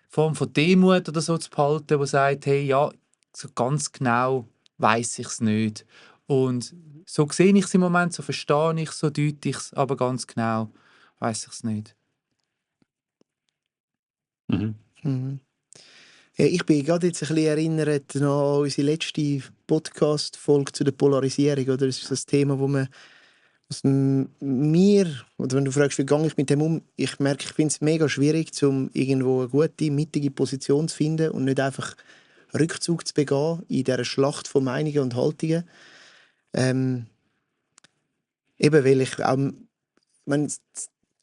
Form von Demut oder so zu behalten, die sagt, hey, ja, so ganz genau weiß ich es nicht. Und so sehe ich es im Moment, so verstehe ich es, so deute ich es, aber ganz genau weiß ich es nicht. Ja, ich bin gerade jetzt ein bisschen erinnert an unsere letzte Podcast-Folge zu der Polarisierung. Oder? Das ist das Thema, wo man mir, oder wenn du fragst, wie gehe ich mit dem um, ich merke, ich finde es mega schwierig, um irgendwo eine gute, mittige Position zu finden und nicht einfach Rückzug zu begehen in dieser Schlacht von Meinungen und Haltungen. Eben, weil ich auch,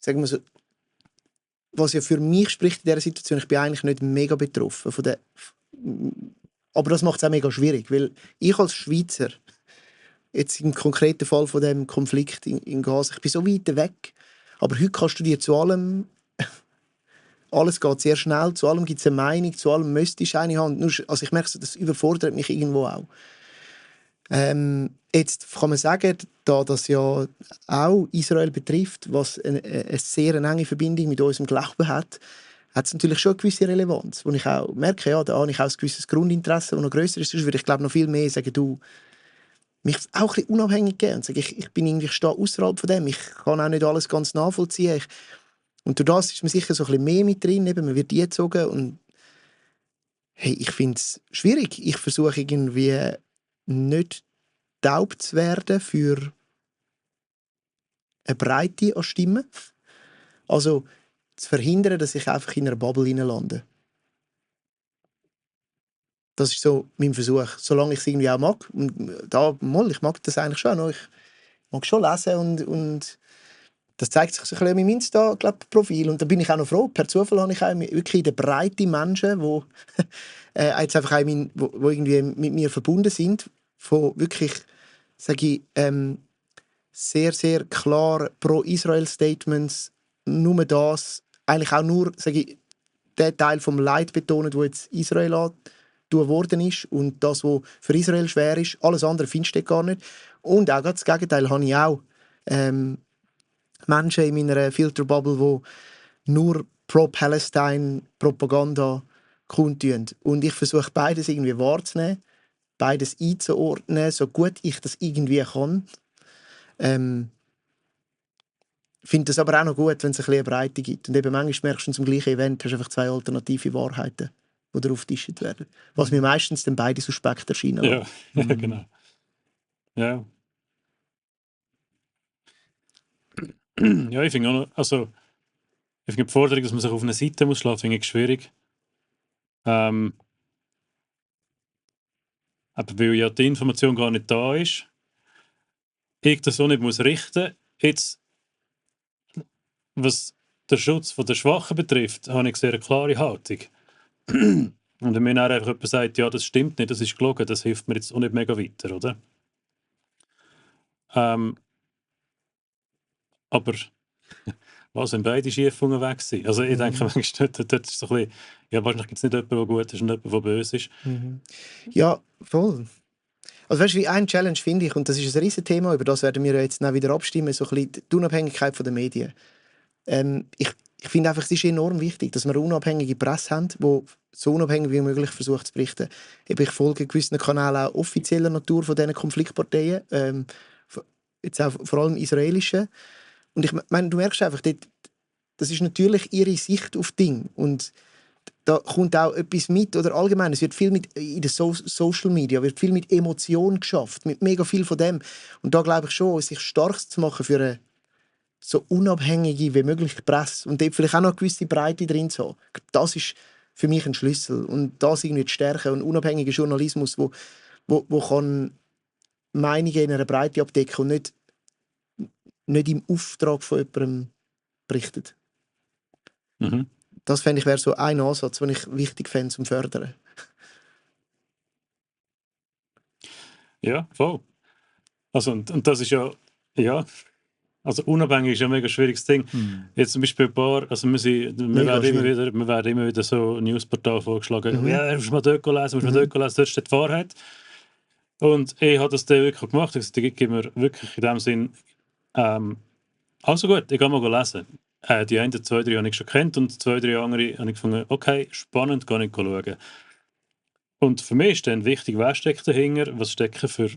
sagen wir so, was ja für mich spricht in dieser Situation, ich bin eigentlich nicht mega betroffen von der, aber das macht es auch mega schwierig, weil ich als Schweizer, jetzt im konkreten Fall von dem Konflikt in Gaza, ich bin so weit weg, aber heute kannst du dir zu allem, alles geht sehr schnell, zu allem gibt es eine Meinung, zu allem müsstest du eine haben. Also ich merke, das überfordert mich irgendwo auch. Jetzt kann man sagen, da das ja auch Israel betrifft, was eine sehr enge Verbindung mit unserem Glauben hat, hat es natürlich schon eine gewisse Relevanz, wo ich auch merke, ja, da habe ich auch ein gewisses Grundinteresse, das noch grösser ist. Sonst würde ich glaube noch viel mehr sagen, du, mich auch ein bisschen unabhängig geben und sagen, ich bin irgendwie, ich stehe außerhalb von dem, ich kann auch nicht alles ganz nachvollziehen. Und durch das ist man sicher so ein bisschen mehr mit drin, eben, man wird eingezogen und hey, ich finde es schwierig. Ich versuche irgendwie nicht taub zu werden für eine Breite an Stimmen. Also zu verhindern, dass ich einfach in einer Bubble lande. Das ist so mein Versuch, solange ich es irgendwie auch mag. Und ich mag das eigentlich schon noch. Ich mag schon lesen und das zeigt sich so ein bisschen in meinem Insta-Profil. Und da bin ich auch noch froh. Per Zufall habe ich auch wirklich in der Breite Menschen, die jetzt einfach auch wo irgendwie mit mir verbunden sind, von wirklich, sage ich, sehr, sehr klar Pro-Israel-Statements, nur das, eigentlich auch nur, sage ich, der Teil vom Leid betonen, wo jetzt Israel geworden ist und das, was für Israel schwer ist. Alles andere findest du gar nicht. Und auch das Gegenteil habe ich auch. Menschen in meiner Filterbubble, die nur Pro-Palestine-Propaganda kundtun. Und ich versuche beides irgendwie wahrzunehmen, beides einzuordnen, so gut ich das irgendwie kann. Ich finde es aber auch noch gut, wenn es ein bisschen Breite gibt. Und eben manchmal merkst du, zum gleichen Event hast du einfach zwei alternative Wahrheiten, die darauf getischt werden. Was mir meistens dann beide suspekt erscheinen. Ja, genau. Ja. Ja, ich finde auch noch, also ich finde die Forderung, dass man sich auf eine Seite muss schlagen, finde ich schwierig. Aber weil ja die Information gar nicht da ist, ich das so nicht muss richten. Jetzt, was den Schutz der Schwachen betrifft, habe ich sehr eine klare Haltung. Und wenn mir dann einfach jemand sagt, ja, das stimmt nicht, das ist gelogen, das hilft mir jetzt auch nicht mega weiter, oder? Aber was, wenn beide Schiefungen weg sind? Also ich denke, manchmal dort ist so ein bisschen, ja, wahrscheinlich gibt es nicht jemanden, der gut ist und jemanden, der böse ist. Ja, voll. Also weißt du, wie ein Challenge finde ich, und das ist ein riesen Thema, über das werden wir ja jetzt auch wieder abstimmen, so ein bisschen die Unabhängigkeit der Medien. Ich finde einfach, es ist enorm wichtig, dass wir eine unabhängige Presse haben, die so unabhängig wie möglich versucht zu berichten. Ich folge gewissen Kanälen auch offizieller Natur von diesen Konfliktparteien, jetzt auch vor allem israelischen. Und ich meine, du merkst einfach, das ist natürlich ihre Sicht auf Dinge. Und da kommt auch etwas mit, oder allgemein, es wird viel mit, in den Social Media wird viel mit Emotionen geschafft, mit mega viel von dem. Und da glaube ich schon, sich stark zu machen für eine so unabhängige wie möglich Presse und dort vielleicht auch noch eine gewisse Breite drin zu haben. Das ist für mich ein Schlüssel. Und das irgendwie zu stärken und unabhängiger Journalismus, wo kann Meinungen in einer Breite abdecken und nicht im Auftrag von jemandem berichtet. Mhm. Das fände ich wäre so ein Ansatz, den ich wichtig fände zum Fördern. Ja, voll. Also, und das ist ja, also unabhängig ist ja ein mega schwieriges Ding. Jetzt zum Beispiel ein paar, also wir werden immer wieder so Newsportal vorgeschlagen, ja, musst du mal dort lesen, dort steht die Wahrheit. Und ich habe das dann wirklich gemacht, also, die gibt mir wirklich in dem Sinn, also gut, ich gehe mal lesen. Die einen, 2, 3 habe ich schon kennt und 2, 3 andere habe ich gefunden, okay, spannend, gehe ich schauen. Und für mich ist dann wichtig, wer steckt dahinter, was stecken für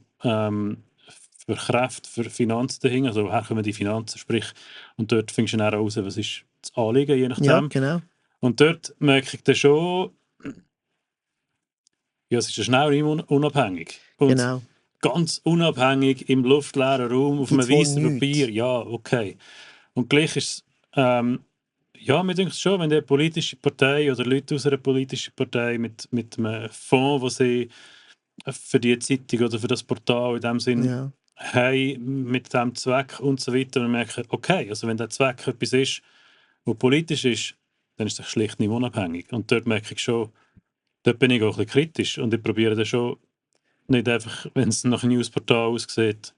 Kräfte, für Finanzen dahinter, also woher kommen die Finanzen, sprich, und dort findest du dann raus, was ist das Anliegen, je nachdem. Ja, genau. Und dort merke ich dann schon, ja, es ist ja schnell unabhängig. Und Genau. ganz unabhängig im luftleeren Raum auf einem Gibt's wohl weißen nichts. Papier, ja, okay. Und gleich ist es, ja, mir denkt es schon, wenn die politische Partei oder Leute aus einer politischen Partei mit einem Fonds, wo sie für die Zeitung oder für das Portal in dem Sinn Ja. haben, mit diesem Zweck und so weiter, und merken, okay, also wenn der Zweck etwas ist, was politisch ist, dann ist es schlicht nicht unabhängig. Und dort merke ich schon, dort bin ich auch ein bisschen kritisch und ich probiere dann schon nicht einfach, wenn es nach einem Newsportal aussieht,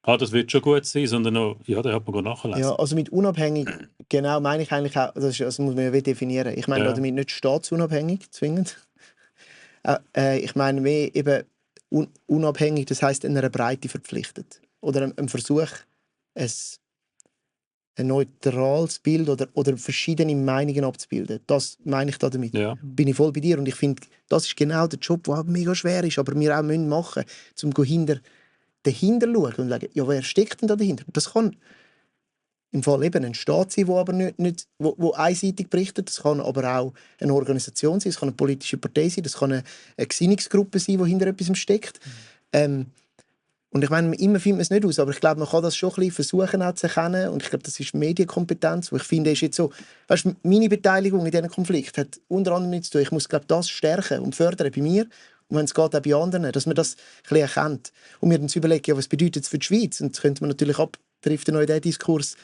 das wird schon gut sein, sondern auch, ja, da hat man nachlesen. Ja, also mit unabhängig, genau meine ich eigentlich auch, das muss man ja definieren. Ich meine damit nicht staatsunabhängig, zwingend. Ich meine mehr eben unabhängig, das heisst einer Breite verpflichtet. Oder einem Versuch, ein neutrales Bild oder verschiedene Meinungen abzubilden. Das meine ich damit. Ja. Bin ich voll bei dir. Und ich finde, das ist genau der Job, der mega schwer ist, aber wir auch machen müssen, um dahinter zu schauen und sagen, ja, wer steckt denn da dahinter? Das kann im Fall eben ein Staat sein, der aber nicht wo einseitig berichtet. Das kann aber auch eine Organisation sein, es kann eine politische Partei sein, das kann eine Gesinnungsgruppe sein, die hinter etwas steckt. Und ich meine, immer findet man es nicht aus, aber ich glaube, man kann das schon ein bisschen versuchen auch zu erkennen. Und ich glaube, das ist Medienkompetenz, wo ich finde, ist jetzt so, weißt, meine Beteiligung in diesem Konflikt hat unter anderem nichts zu tun. Ich muss, glaube, das stärken und fördern bei mir und wenn es geht, auch bei anderen, dass man das ein bisschen erkennt. Und mir dann zu überlegen, ja, was bedeutet es für die Schweiz? Und das könnte man natürlich abdriften noch in diesen Diskurs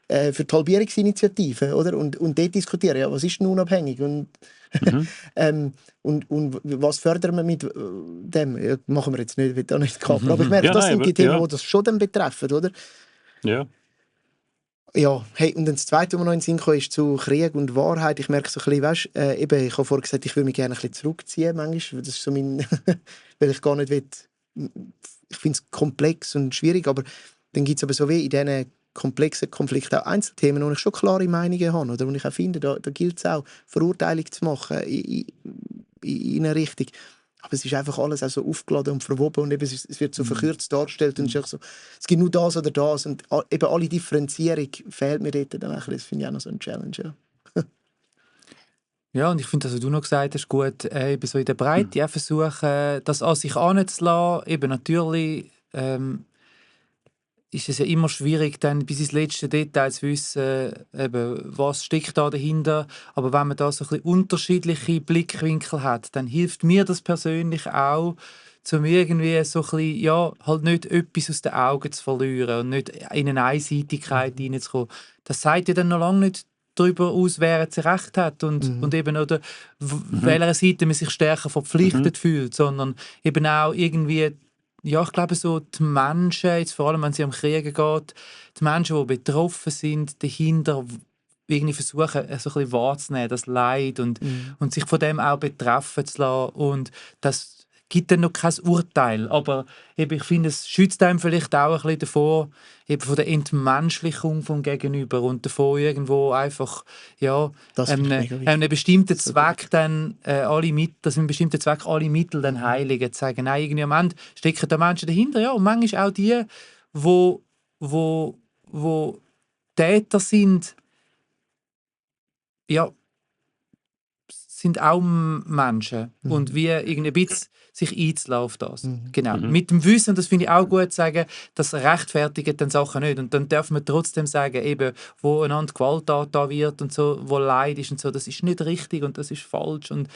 für die Halbierungsinitiative, oder? Und dort diskutieren, ja, was ist denn unabhängig? Und, und was fördern wir mit dem? Ja, machen wir jetzt nicht, wird auch nicht kappen. Aber ich merke, das sind die Themen, die das schon dann betreffen, oder? Ja. Ja, hey, und dann das Zweite, was mir noch in den Sinn kam, ist zu Krieg und Wahrheit. Ich merke so ein bisschen, weißt, eben, ich habe vorhin gesagt, ich würde mich gerne ein bisschen zurückziehen, manchmal. Das ist so mein, weil ich gar nicht will. Ich finde es komplex und schwierig, aber dann gibt es aber so wie in diesen komplexen Konflikten auch Einzelthemen, wo ich schon klare Meinungen habe, oder wo ich auch finde, da gilt es auch, Verurteilung zu machen in eine Richtung. Aber es ist einfach alles auch so aufgeladen und verwoben und eben, es wird so verkürzt dargestellt und es ist auch so, es gibt nur das oder das und eben alle Differenzierung fehlt mir dort dann auch. Das finde ich auch noch so ein Challenge. Ja. Ja, und ich finde, was du noch gesagt hast, gut, eben so in der Breite auch versuchen, das an sich anzulassen. Eben natürlich ist es ja immer schwierig, dann bis ins letzte Detail zu wissen, eben, was steckt da dahinter. Aber wenn man da so ein bisschen unterschiedliche Blickwinkel hat, dann hilft mir das persönlich auch, um irgendwie so ein bisschen, ja, halt nicht etwas aus den Augen zu verlieren und nicht in eine Einseitigkeit hineinzukommen. Das sagt ja dann noch lange nicht darüber aus, wer jetzt recht hat und eben oder welcher Seite man sich stärker verpflichtet fühlt, sondern eben auch irgendwie, ja, ich glaube so die Menschen, jetzt vor allem wenn es um Kriege geht, die Menschen, die betroffen sind, dahinter irgendwie versuchen, so ein bisschen wahrzunehmen, das Leid und sich von dem auch betreffen zu lassen und das gibt dann noch kein Urteil. Aber eben, ich finde, es schützt einem vielleicht auch ein bisschen davor, eben von der Entmenschlichung vom Gegenüber und davor irgendwo einfach, ja, Das finde ich mega wichtig. einem bestimmten So Zweck dann dass einem bestimmten Zweck alle Mittel dann heiligen, zu sagen, nein, irgendwie am Ende stecken da Menschen dahinter, ja, und manchmal auch die, wo Täter sind, ja, sind auch Menschen und wie irgendwie ein bisschen sich einzulassen auf das. Genau. Mit dem Wissen, das finde ich auch gut zu sagen, das rechtfertigt dann Sachen nicht. Und dann darf man trotzdem sagen, eben, wo einander Gewalttat da wird und so, wo Leid ist und so, das ist nicht richtig und das ist falsch und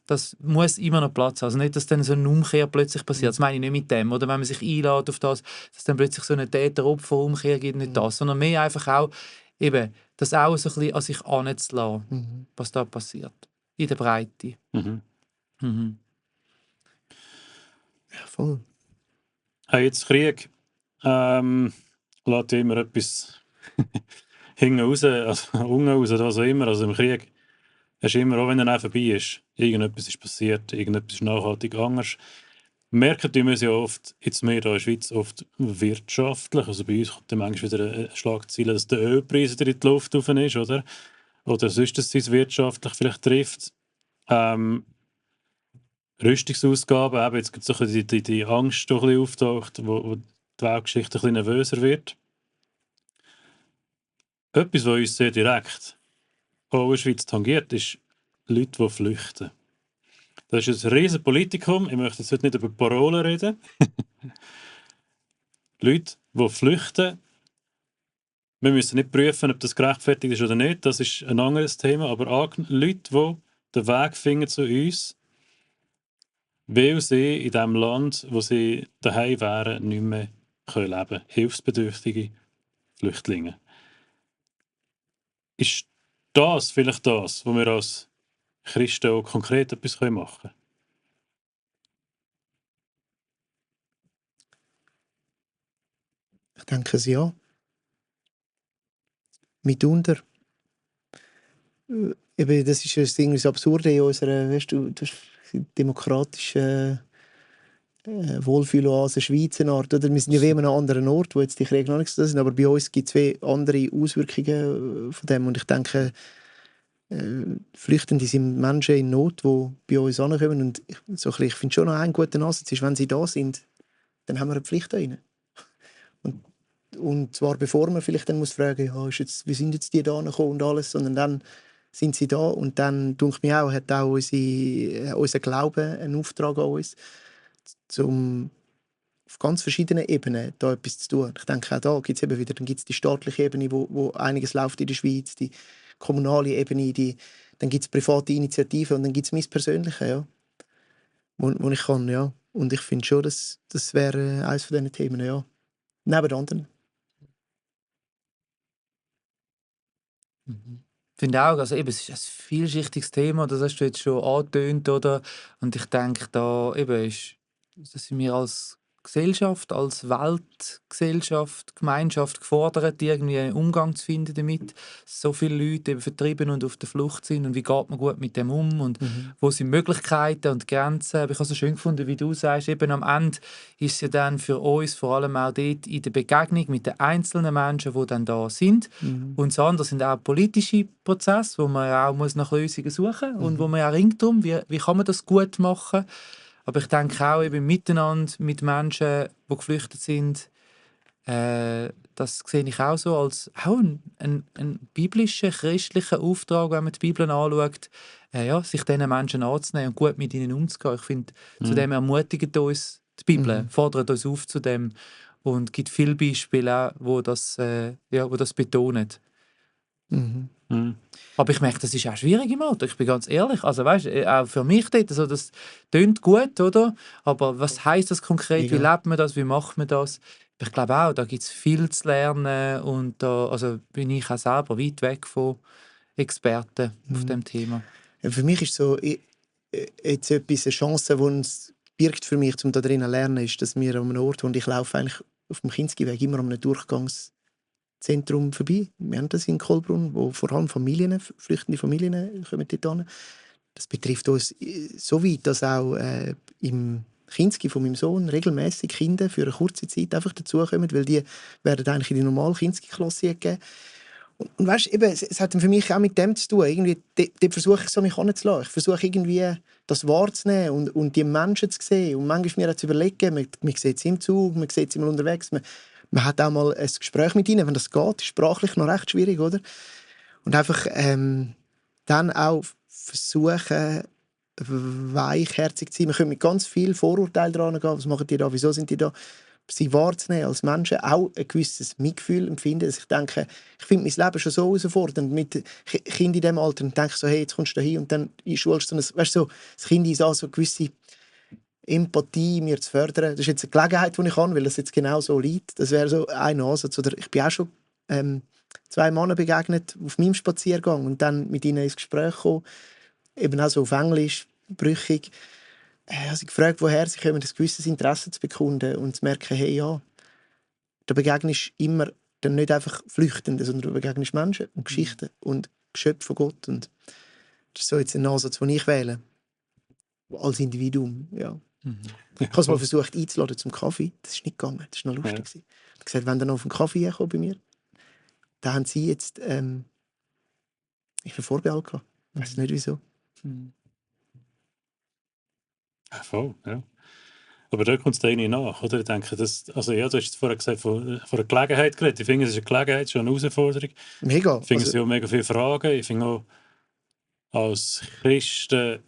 das muss immer noch Platz haben. Also nicht, dass dann so eine Umkehr plötzlich passiert. Das meine ich nicht mit dem. Oder wenn man sich einlädt auf das, dass dann plötzlich so eine Täter-Opfer-Umkehr gibt, nicht das. Sondern mehr einfach auch, eben, das auch so ein bisschen an sich heranzulassen, was da passiert. In der Breite. Mhm. Ja, voll. Jetzt Krieg lässt immer etwas hinten raus, also unten raus oder was auch immer. Also im Krieg hast du immer, auch wenn er vorbei ist, irgendetwas ist passiert, irgendetwas ist nachhaltig anders. Merken wir ja oft, jetzt mehr hier in der Schweiz, oft wirtschaftlich. Also bei uns kommt dann manchmal wieder eine Schlagzeile, dass der Ölpreis wieder in die Luft rauf ist, oder? Oder sonst, dass es wirtschaftlich vielleicht trifft. Rüstungsausgaben, eben jetzt gibt es so die Angst, die ein bisschen auftaucht, wo die Weltgeschichte ein bisschen nervöser wird. Etwas, was uns sehr direkt auch in der Schweiz tangiert, ist Leute, die flüchten. Das ist ein riesen Politikum. Ich möchte jetzt heute nicht über Parolen reden. Leute, die flüchten. Wir müssen nicht prüfen, ob das gerechtfertigt ist oder nicht. Das ist ein anderes Thema. Aber Leute, die den Weg finden zu uns, weil sie in dem Land, wo sie daheim wären, nicht mehr leben können. Hilfsbedürftige Flüchtlinge. Ist das vielleicht das, wo wir als Christen auch konkret etwas machen können? Ich denke es ja. Mitunter. Eben, das ist das Absurde in unserer, weißt du, das demokratischen Wohlfühloase Schweiz eine Art, oder? Wir sind ja wie an einem anderen Ort, wo jetzt die Kriege noch nicht so sind, aber bei uns gibt es andere Auswirkungen von dem und ich denke, Flüchtende sind Menschen in Not, die bei uns ankommen und ich finde schon noch einen guten Ansatz ist, wenn sie da sind, dann haben wir eine Pflicht an ihnen. Und zwar bevor man vielleicht dann muss fragen, ja, wie sind jetzt die da gekommen und alles, sondern dann sind sie da und dann, denke ich mir auch, hat auch unser Glaube einen Auftrag an uns, um auf ganz verschiedenen Ebenen da etwas zu tun. Ich denke, auch da gibt es eben wieder, dann gibt es die staatliche Ebene, wo einiges läuft in der Schweiz, die kommunale Ebene, dann gibt es private Initiativen und dann gibt es mein Persönliche, ja, wo ich kann, ja. Und ich finde schon, das wäre eines von diesen Themen, ja. Neben anderen. Ich finde auch, also eben, es ist ein vielschichtiges Thema, das hast du jetzt schon angetönt, oder? Und ich denke, da eben das sind wir als Gesellschaft, als Weltgesellschaft, Gemeinschaft gefordert, irgendwie einen Umgang zu finden damit. So viele Leute eben vertrieben und auf der Flucht sind und wie geht man gut mit dem um und wo sind Möglichkeiten und Grenzen. Aber ich habe es so schön gefunden, wie du sagst, eben am Ende ist es ja dann für uns vor allem auch dort in der Begegnung mit den einzelnen Menschen, die dann da sind. Und das andere sind auch politische Prozesse, wo man auch nach Lösungen suchen muss und wo man auch ringt darum, wie kann man das gut machen. Aber ich denke auch eben miteinander mit Menschen, die geflüchtet sind, das sehe ich auch so als auch ein biblischer, christlicher Auftrag, wenn man die Bibel anschaut, sich diesen Menschen anzunehmen und gut mit ihnen umzugehen. Ich finde, zu dem ermutigt uns die Bibel, fordert uns auf zu dem und gibt viele Beispiele auch, wo das betonen. Aber ich merke, das ist auch schwierig im Alltag. Ich bin ganz ehrlich. Also weißt, auch für mich dort, also das tönt gut, oder? Aber was heisst das konkret? Wie lebt man das? Wie macht man das? Ich glaube auch, da gibt es viel zu lernen und da also bin ich auch selber weit weg von Experten auf diesem Thema. Ja, für mich ist so jetzt etwas, eine Chance, die uns birgt für mich, um da drinnen zu lernen, ist, dass wir an einem Ort, und ich laufe eigentlich auf dem Kinskiweg immer an einem Durchgangszentrum vorbei. Wir haben das in Kohlbrunn, wo vor allem flüchtende Familien kommen dort hin. Das betrifft uns so weit, dass auch im Kinski von meinem Sohn regelmäßig Kinder für eine kurze Zeit einfach dazukommen, weil die werden eigentlich in die normale Kinski-Klasse gegeben. Und weißt, eben, es hat für mich auch mit dem zu tun. Irgendwie, dort versuche ich so mich anzulassen. Ich versuche irgendwie das wahrzunehmen und die Menschen zu sehen. Und manchmal mir zu überlegen, man sieht sie im Zug, man sieht sie mal unterwegs. Man hat auch mal ein Gespräch mit ihnen, wenn das geht. Ist sprachlich noch recht schwierig, oder? Und einfach dann auch versuchen, weichherzig zu sein. Man könnte mit ganz viel Vorurteilen dran gehen. Was machen die da? Wieso sind die da? Sie wahrzunehmen als Menschen, auch ein gewisses Mitgefühl empfinden. Dass ich denke, ich finde mein Leben schon so herausfordernd mit Kindern in diesem Alter und denke so, hey, jetzt kommst du da hin und dann schulst du weißt du, das Kind ist auch so eine gewisse Empathie mir zu fördern. Das ist jetzt eine Gelegenheit, die ich habe, weil das jetzt genau so liegt. Das wäre so ein Ansatz. Oder ich bin auch schon 2 Männern begegnet auf meinem Spaziergang und dann mit ihnen ins Gespräch gekommen. Eben auch so auf Englisch, brüchig. habe sie gefragt, woher sie kommen, ein gewisses Interesse zu bekunden und zu merken, hey, ja, da begegnest du immer dann nicht einfach Flüchtenden, sondern du begegnest Menschen und Geschichten und Geschöpfe von Gott. Und das ist so jetzt ein Ansatz, den ich wähle. Als Individuum, ja. Ich habe es mal versucht einzuladen zum Kaffee. Das ist nicht gegangen. Das war noch lustig. Ich habe gesagt, wenn dann auf den Kaffee herkommt bei mir, dann haben sie jetzt ich habe Vorbehalt gehabt. Ich weiß nicht wieso. Ja, voll, ja. Aber da kommt es irgendwie nach, oder? Ich denke, also ja, du hast jetzt vorher gesagt, von einer Gelegenheit geredet. Ich finde, es ist eine Gelegenheit, schon eine Herausforderung. Mega. Ich finde, es sind auch mega viele Fragen. Ich finde auch, als Christen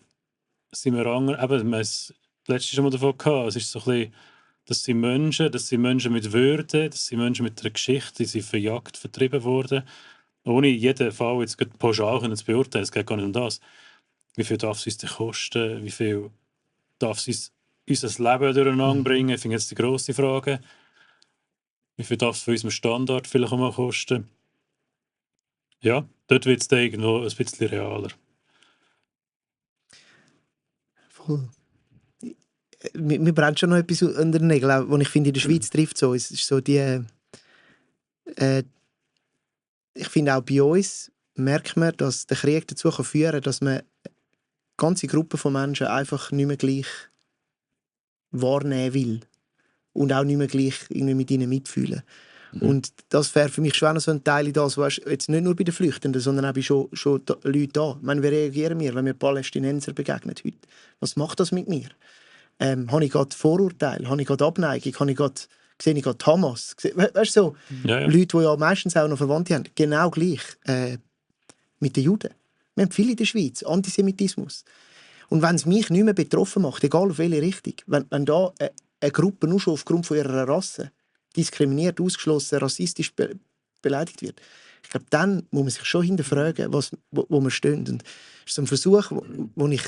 sind wir andere, eben, wir haben es letztes schon mal davon gehabt, es ist so ein bisschen, das sind Menschen mit Würde, das sind Menschen mit einer Geschichte, die sind verjagt, vertrieben worden. Ohne jeden Fall jetzt pauschal zu beurteilen, es geht gar nicht um das. Wie viel darf es uns denn kosten? Wie viel darf es uns unser Leben durcheinander bringen? Ich finde jetzt die grosse Frage. Wie viel darf es für unseren Standard vielleicht auch mal kosten? Ja, dort wird es dann irgendwo ein bisschen realer. Voll. Mir brennt schon noch etwas unter den Nägeln, was ich finde, in der Schweiz trifft so. Es ist so die... ich finde auch bei uns merkt man, dass der Krieg dazu führen kann, dass man ganze Gruppen von Menschen einfach nicht mehr gleich wahrnehmen will. Und auch nicht mehr gleich irgendwie mit ihnen mitfühlen. Und das wäre für mich schon auch noch so ein Teil in das, was jetzt nicht nur bei den Flüchtenden, sondern auch bei schon Leuten da. Ich meine, wie reagieren wir, wenn wir Palästinenser begegnen heute? Was macht das mit mir? Habe ich gerade Vorurteile? Habe ich gerade Abneigung? Sehe ich gerade Hamas? Weißt du, so Leute, die ja meistens auch noch Verwandte haben, genau gleich mit den Juden. Wir haben viel in der Schweiz, Antisemitismus. Und wenn es mich nicht mehr betroffen macht, egal auf welche Richtung, wenn da eine Gruppe nur schon aufgrund von ihrer Rasse diskriminiert, ausgeschlossen, rassistisch beleidigt wird, ich glaube, dann muss man sich schon hinterfragen, wo wir stehen. Und das ist so ein Versuch, den ich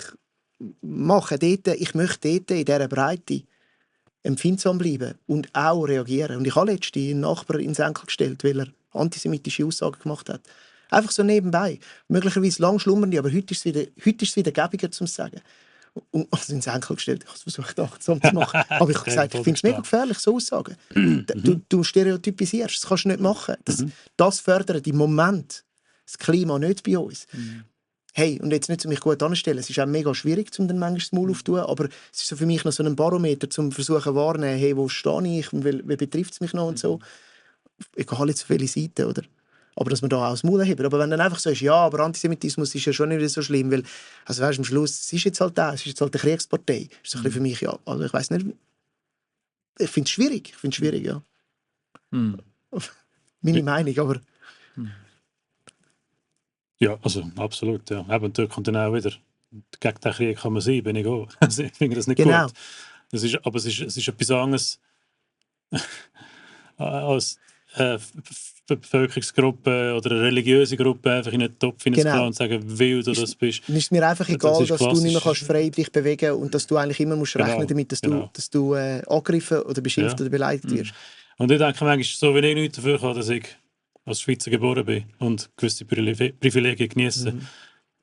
mache. Ich möchte dort in dieser Breite empfindsam bleiben und auch reagieren. Und ich habe letztens einen Nachbar ins Enkel gestellt, weil er antisemitische Aussagen gemacht hat. Einfach so nebenbei. Möglicherweise lang schlummernde, aber heute ist es wieder gäbiger, zum sagen. Und also ins Enkel gestellt. Ich habe es versucht, achtsam zu machen. Aber ich habe gesagt, ich finde es mega gefährlich, so Aussagen. Du stereotypisierst, das kannst du nicht machen. Das fördert im Moment das Klima nicht bei uns. Hey, und jetzt nicht zu mich gut anstellen, es ist auch mega schwierig, um dann manchmal das Maul aufzutun, aber es ist so für mich noch so ein Barometer, um versuchen wahrnehmen, hey, wo stehe ich und wie betrifft es mich noch und so. Egal jetzt auf welche Seite, oder? Aber dass man da auch das Maul hebt. Aber wenn dann einfach so ist, ja, aber Antisemitismus ist ja schon nicht so schlimm, weil, also weißt, am Schluss, es ist jetzt halt eine Kriegspartei. Das ist so ein bisschen für mich, ja, also ich weiss nicht, ich finde es schwierig, ja. Meine Meinung, aber... Ja, also absolut, ja. Eben, dort kommt dann auch wieder, gegen den Krieg kann man sein, bin ich auch. Also, ich finde das nicht gut. Aber es ist etwas anderes als Bevölkerungsgruppe oder eine religiöse Gruppe einfach in einen Topf hineinzulassen und sagen, wie du das bist. Dann ist es mir einfach egal, dass du nicht mehr frei dich bewegen kannst und dass du eigentlich immer musst rechnen damit, dass du angegriffen oder beschimpft oder beleidigt wirst. Und ich denke manchmal, so wie ich nichts dafür kann, dass ich als Schweizer geboren bin und gewisse Privilegien genieße,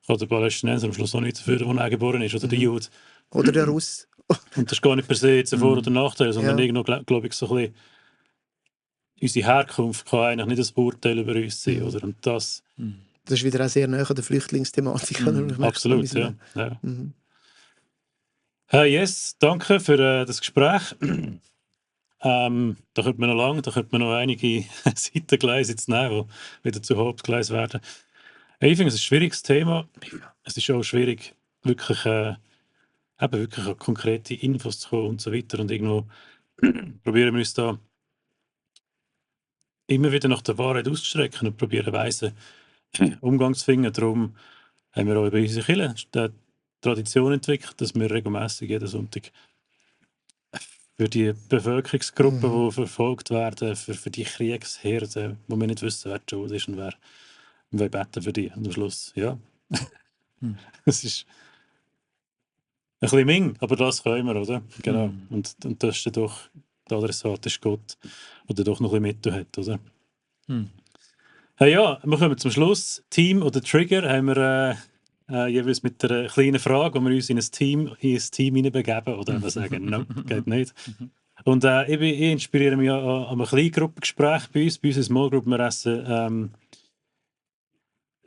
kann der Palästinenser am Schluss auch nichts dafür, wo er geboren ist, oder der Jude. Oder der Russ. Und das ist gar nicht per se jetzt ein Vor- oder Nachteil, sondern irgendwo, glaube ich, so ein bisschen, unsere Herkunft kann eigentlich nicht ein Urteil über uns sein. Oder? Und das ist wieder auch sehr nahe an der Flüchtlingsthematik. Absolut, ja. Yes, danke für das Gespräch. Da könnte man noch lange, da könnte man noch einige Seitengleise jetzt nehmen, die wieder zu Hauptgleis werden. Ich finde, es ist ein schwieriges Thema. Es ist auch schwierig, wirklich, wirklich an konkrete Infos zu kommen und so weiter. Und irgendwo probieren wir uns da immer wieder nach der Wahrheit auszustrecken und probieren weise Umgang zu finden. Darum haben wir auch bei unseren Kirchen die Tradition entwickelt, dass wir regelmäßig jeden Sonntag für die Bevölkerungsgruppen, die verfolgt werden, für die Kriegsherden, wo wir nicht wissen, wer die Schuld ist und wer wir beten für die. Und am Schluss, ja. Es ist ein bisschen Ming, aber das können wir, oder? Genau. Und das ist dann doch, der Adressat ist Gott, der doch noch ein bisschen mit hat, oder? Hey, ja, wir kommen zum Schluss. Team oder Trigger haben wir jeweils mit einer kleinen Frage, wo wir uns in ein Team hineinbegeben oder wir sagen, no, geht nicht. Und ich inspiriere mich an einem Kleingruppengespräch bei uns. Bei uns in Small Group, wir essen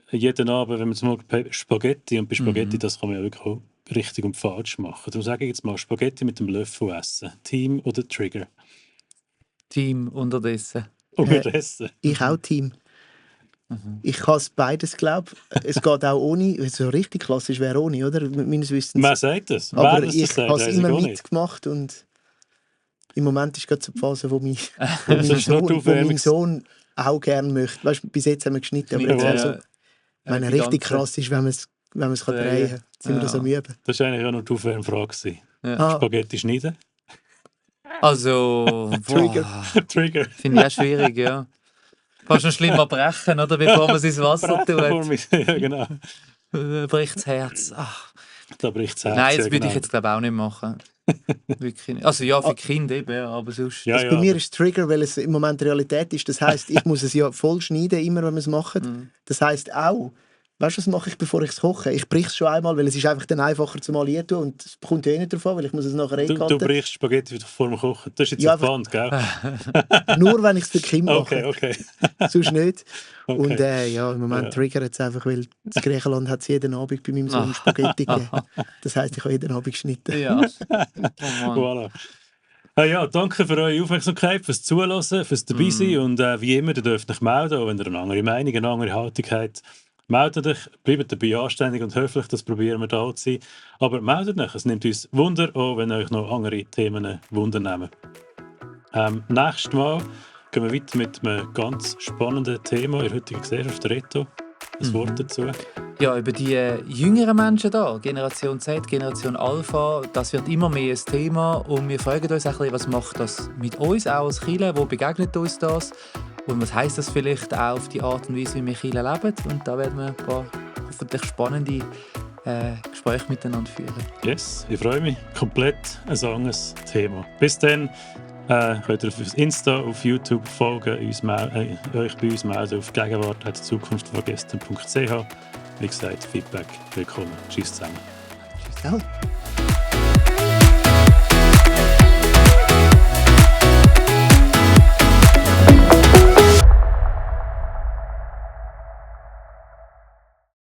jeden Abend, wenn wir zum Beispiel Spaghetti, und bei Spaghetti, das kann man ja wirklich auch richtig und falsch machen. Darum sage ich jetzt mal, Spaghetti mit dem Löffel essen. Team oder Trigger? Team unterdessen. Unterdessen. Ich auch Team. Ich kann es beides, glaube ich. Es geht auch ohne. So richtig klassisch wäre ohne, oder? Meines Wissens. Wer sagt das? Aber Wer ich das sagt, habe es weiss ich immer auch nicht. mitgemacht und im Moment ist gerade so die Phase, wo mein Sohn auch gerne möchte. Weißt du, bis jetzt haben wir geschnitten, aber jetzt also, wenn er richtig krass ist, wenn man es drehen kann, sind wir das am Üben. Das war eigentlich auch noch die Aufwärmfrage. Ja. Spaghetti schneiden? Also, Trigger. finde ich auch schwierig, ja. Fast noch schlimmer brechen, oder? Bevor man es ins Wasser tut. Ja, genau. Bricht das Herz. Ach. Da bricht das Herz. Nein, das ja, würde genau. ich jetzt glaube auch nicht machen. Wirklich nicht. Also ja, für Kinder eben, ja, aber sonst... Ja, Bei mir ist es Trigger, weil es im Moment Realität ist. Das heisst, ich muss es ja voll schneiden, immer wenn wir es machen. Das heisst auch, weißt du, was mache ich, bevor ich es koche? Ich brich es schon einmal, weil es ist einfach dann einfacher zu malieren tun und es kommt ja eh nicht davon, weil ich muss es nachher Du brichst Spaghetti wieder vor dem Kochen. Das ist jetzt Ja, ein Pfand, gell? Nur wenn ich es für die Kinder mache. Okay. Sonst nicht. Okay. Und ja, im Moment triggert es einfach, weil in Griechenland hat es jeden Abend bei meinem Sohn Spaghetti gegeben. Das heisst, ich habe jeden Abend geschnitten. Ja. Oh Voilà. Ja, danke für eure Aufmerksamkeit, fürs Zuhören, fürs dabei sein und wie immer, ihr dürft euch melden, auch wenn ihr eine andere Meinung, eine andere Haltung habt. Meldet euch, bleibt dabei anständig und höflich, das probieren wir da zu sein. Aber meldet euch, es nimmt uns Wunder, auch wenn euch noch andere Themen Wunder nehmen. Nächstes Mal gehen wir weiter mit einem ganz spannenden Thema in der heutigen Gesellschaft, Reto. Ein Wort dazu. Ja, über die jüngeren Menschen da, Generation Z, Generation Alpha, das wird immer mehr ein Thema und wir fragen uns ein bisschen, was macht das mit uns auch als Kirche, wo begegnet uns das und was heisst das vielleicht auch auf die Art und Weise, wie wir Kirche leben, und da werden wir ein paar hoffentlich spannende Gespräche miteinander führen. Yes, ich freue mich. Komplett ein anderes Thema. Bis dann könnt ihr auf Insta, auf YouTube folgen, euch bei uns melden auf gegenwart@zukunftvorgestern.ch. Wie gesagt, Feedback willkommen. Tschüss zusammen. Tschüss.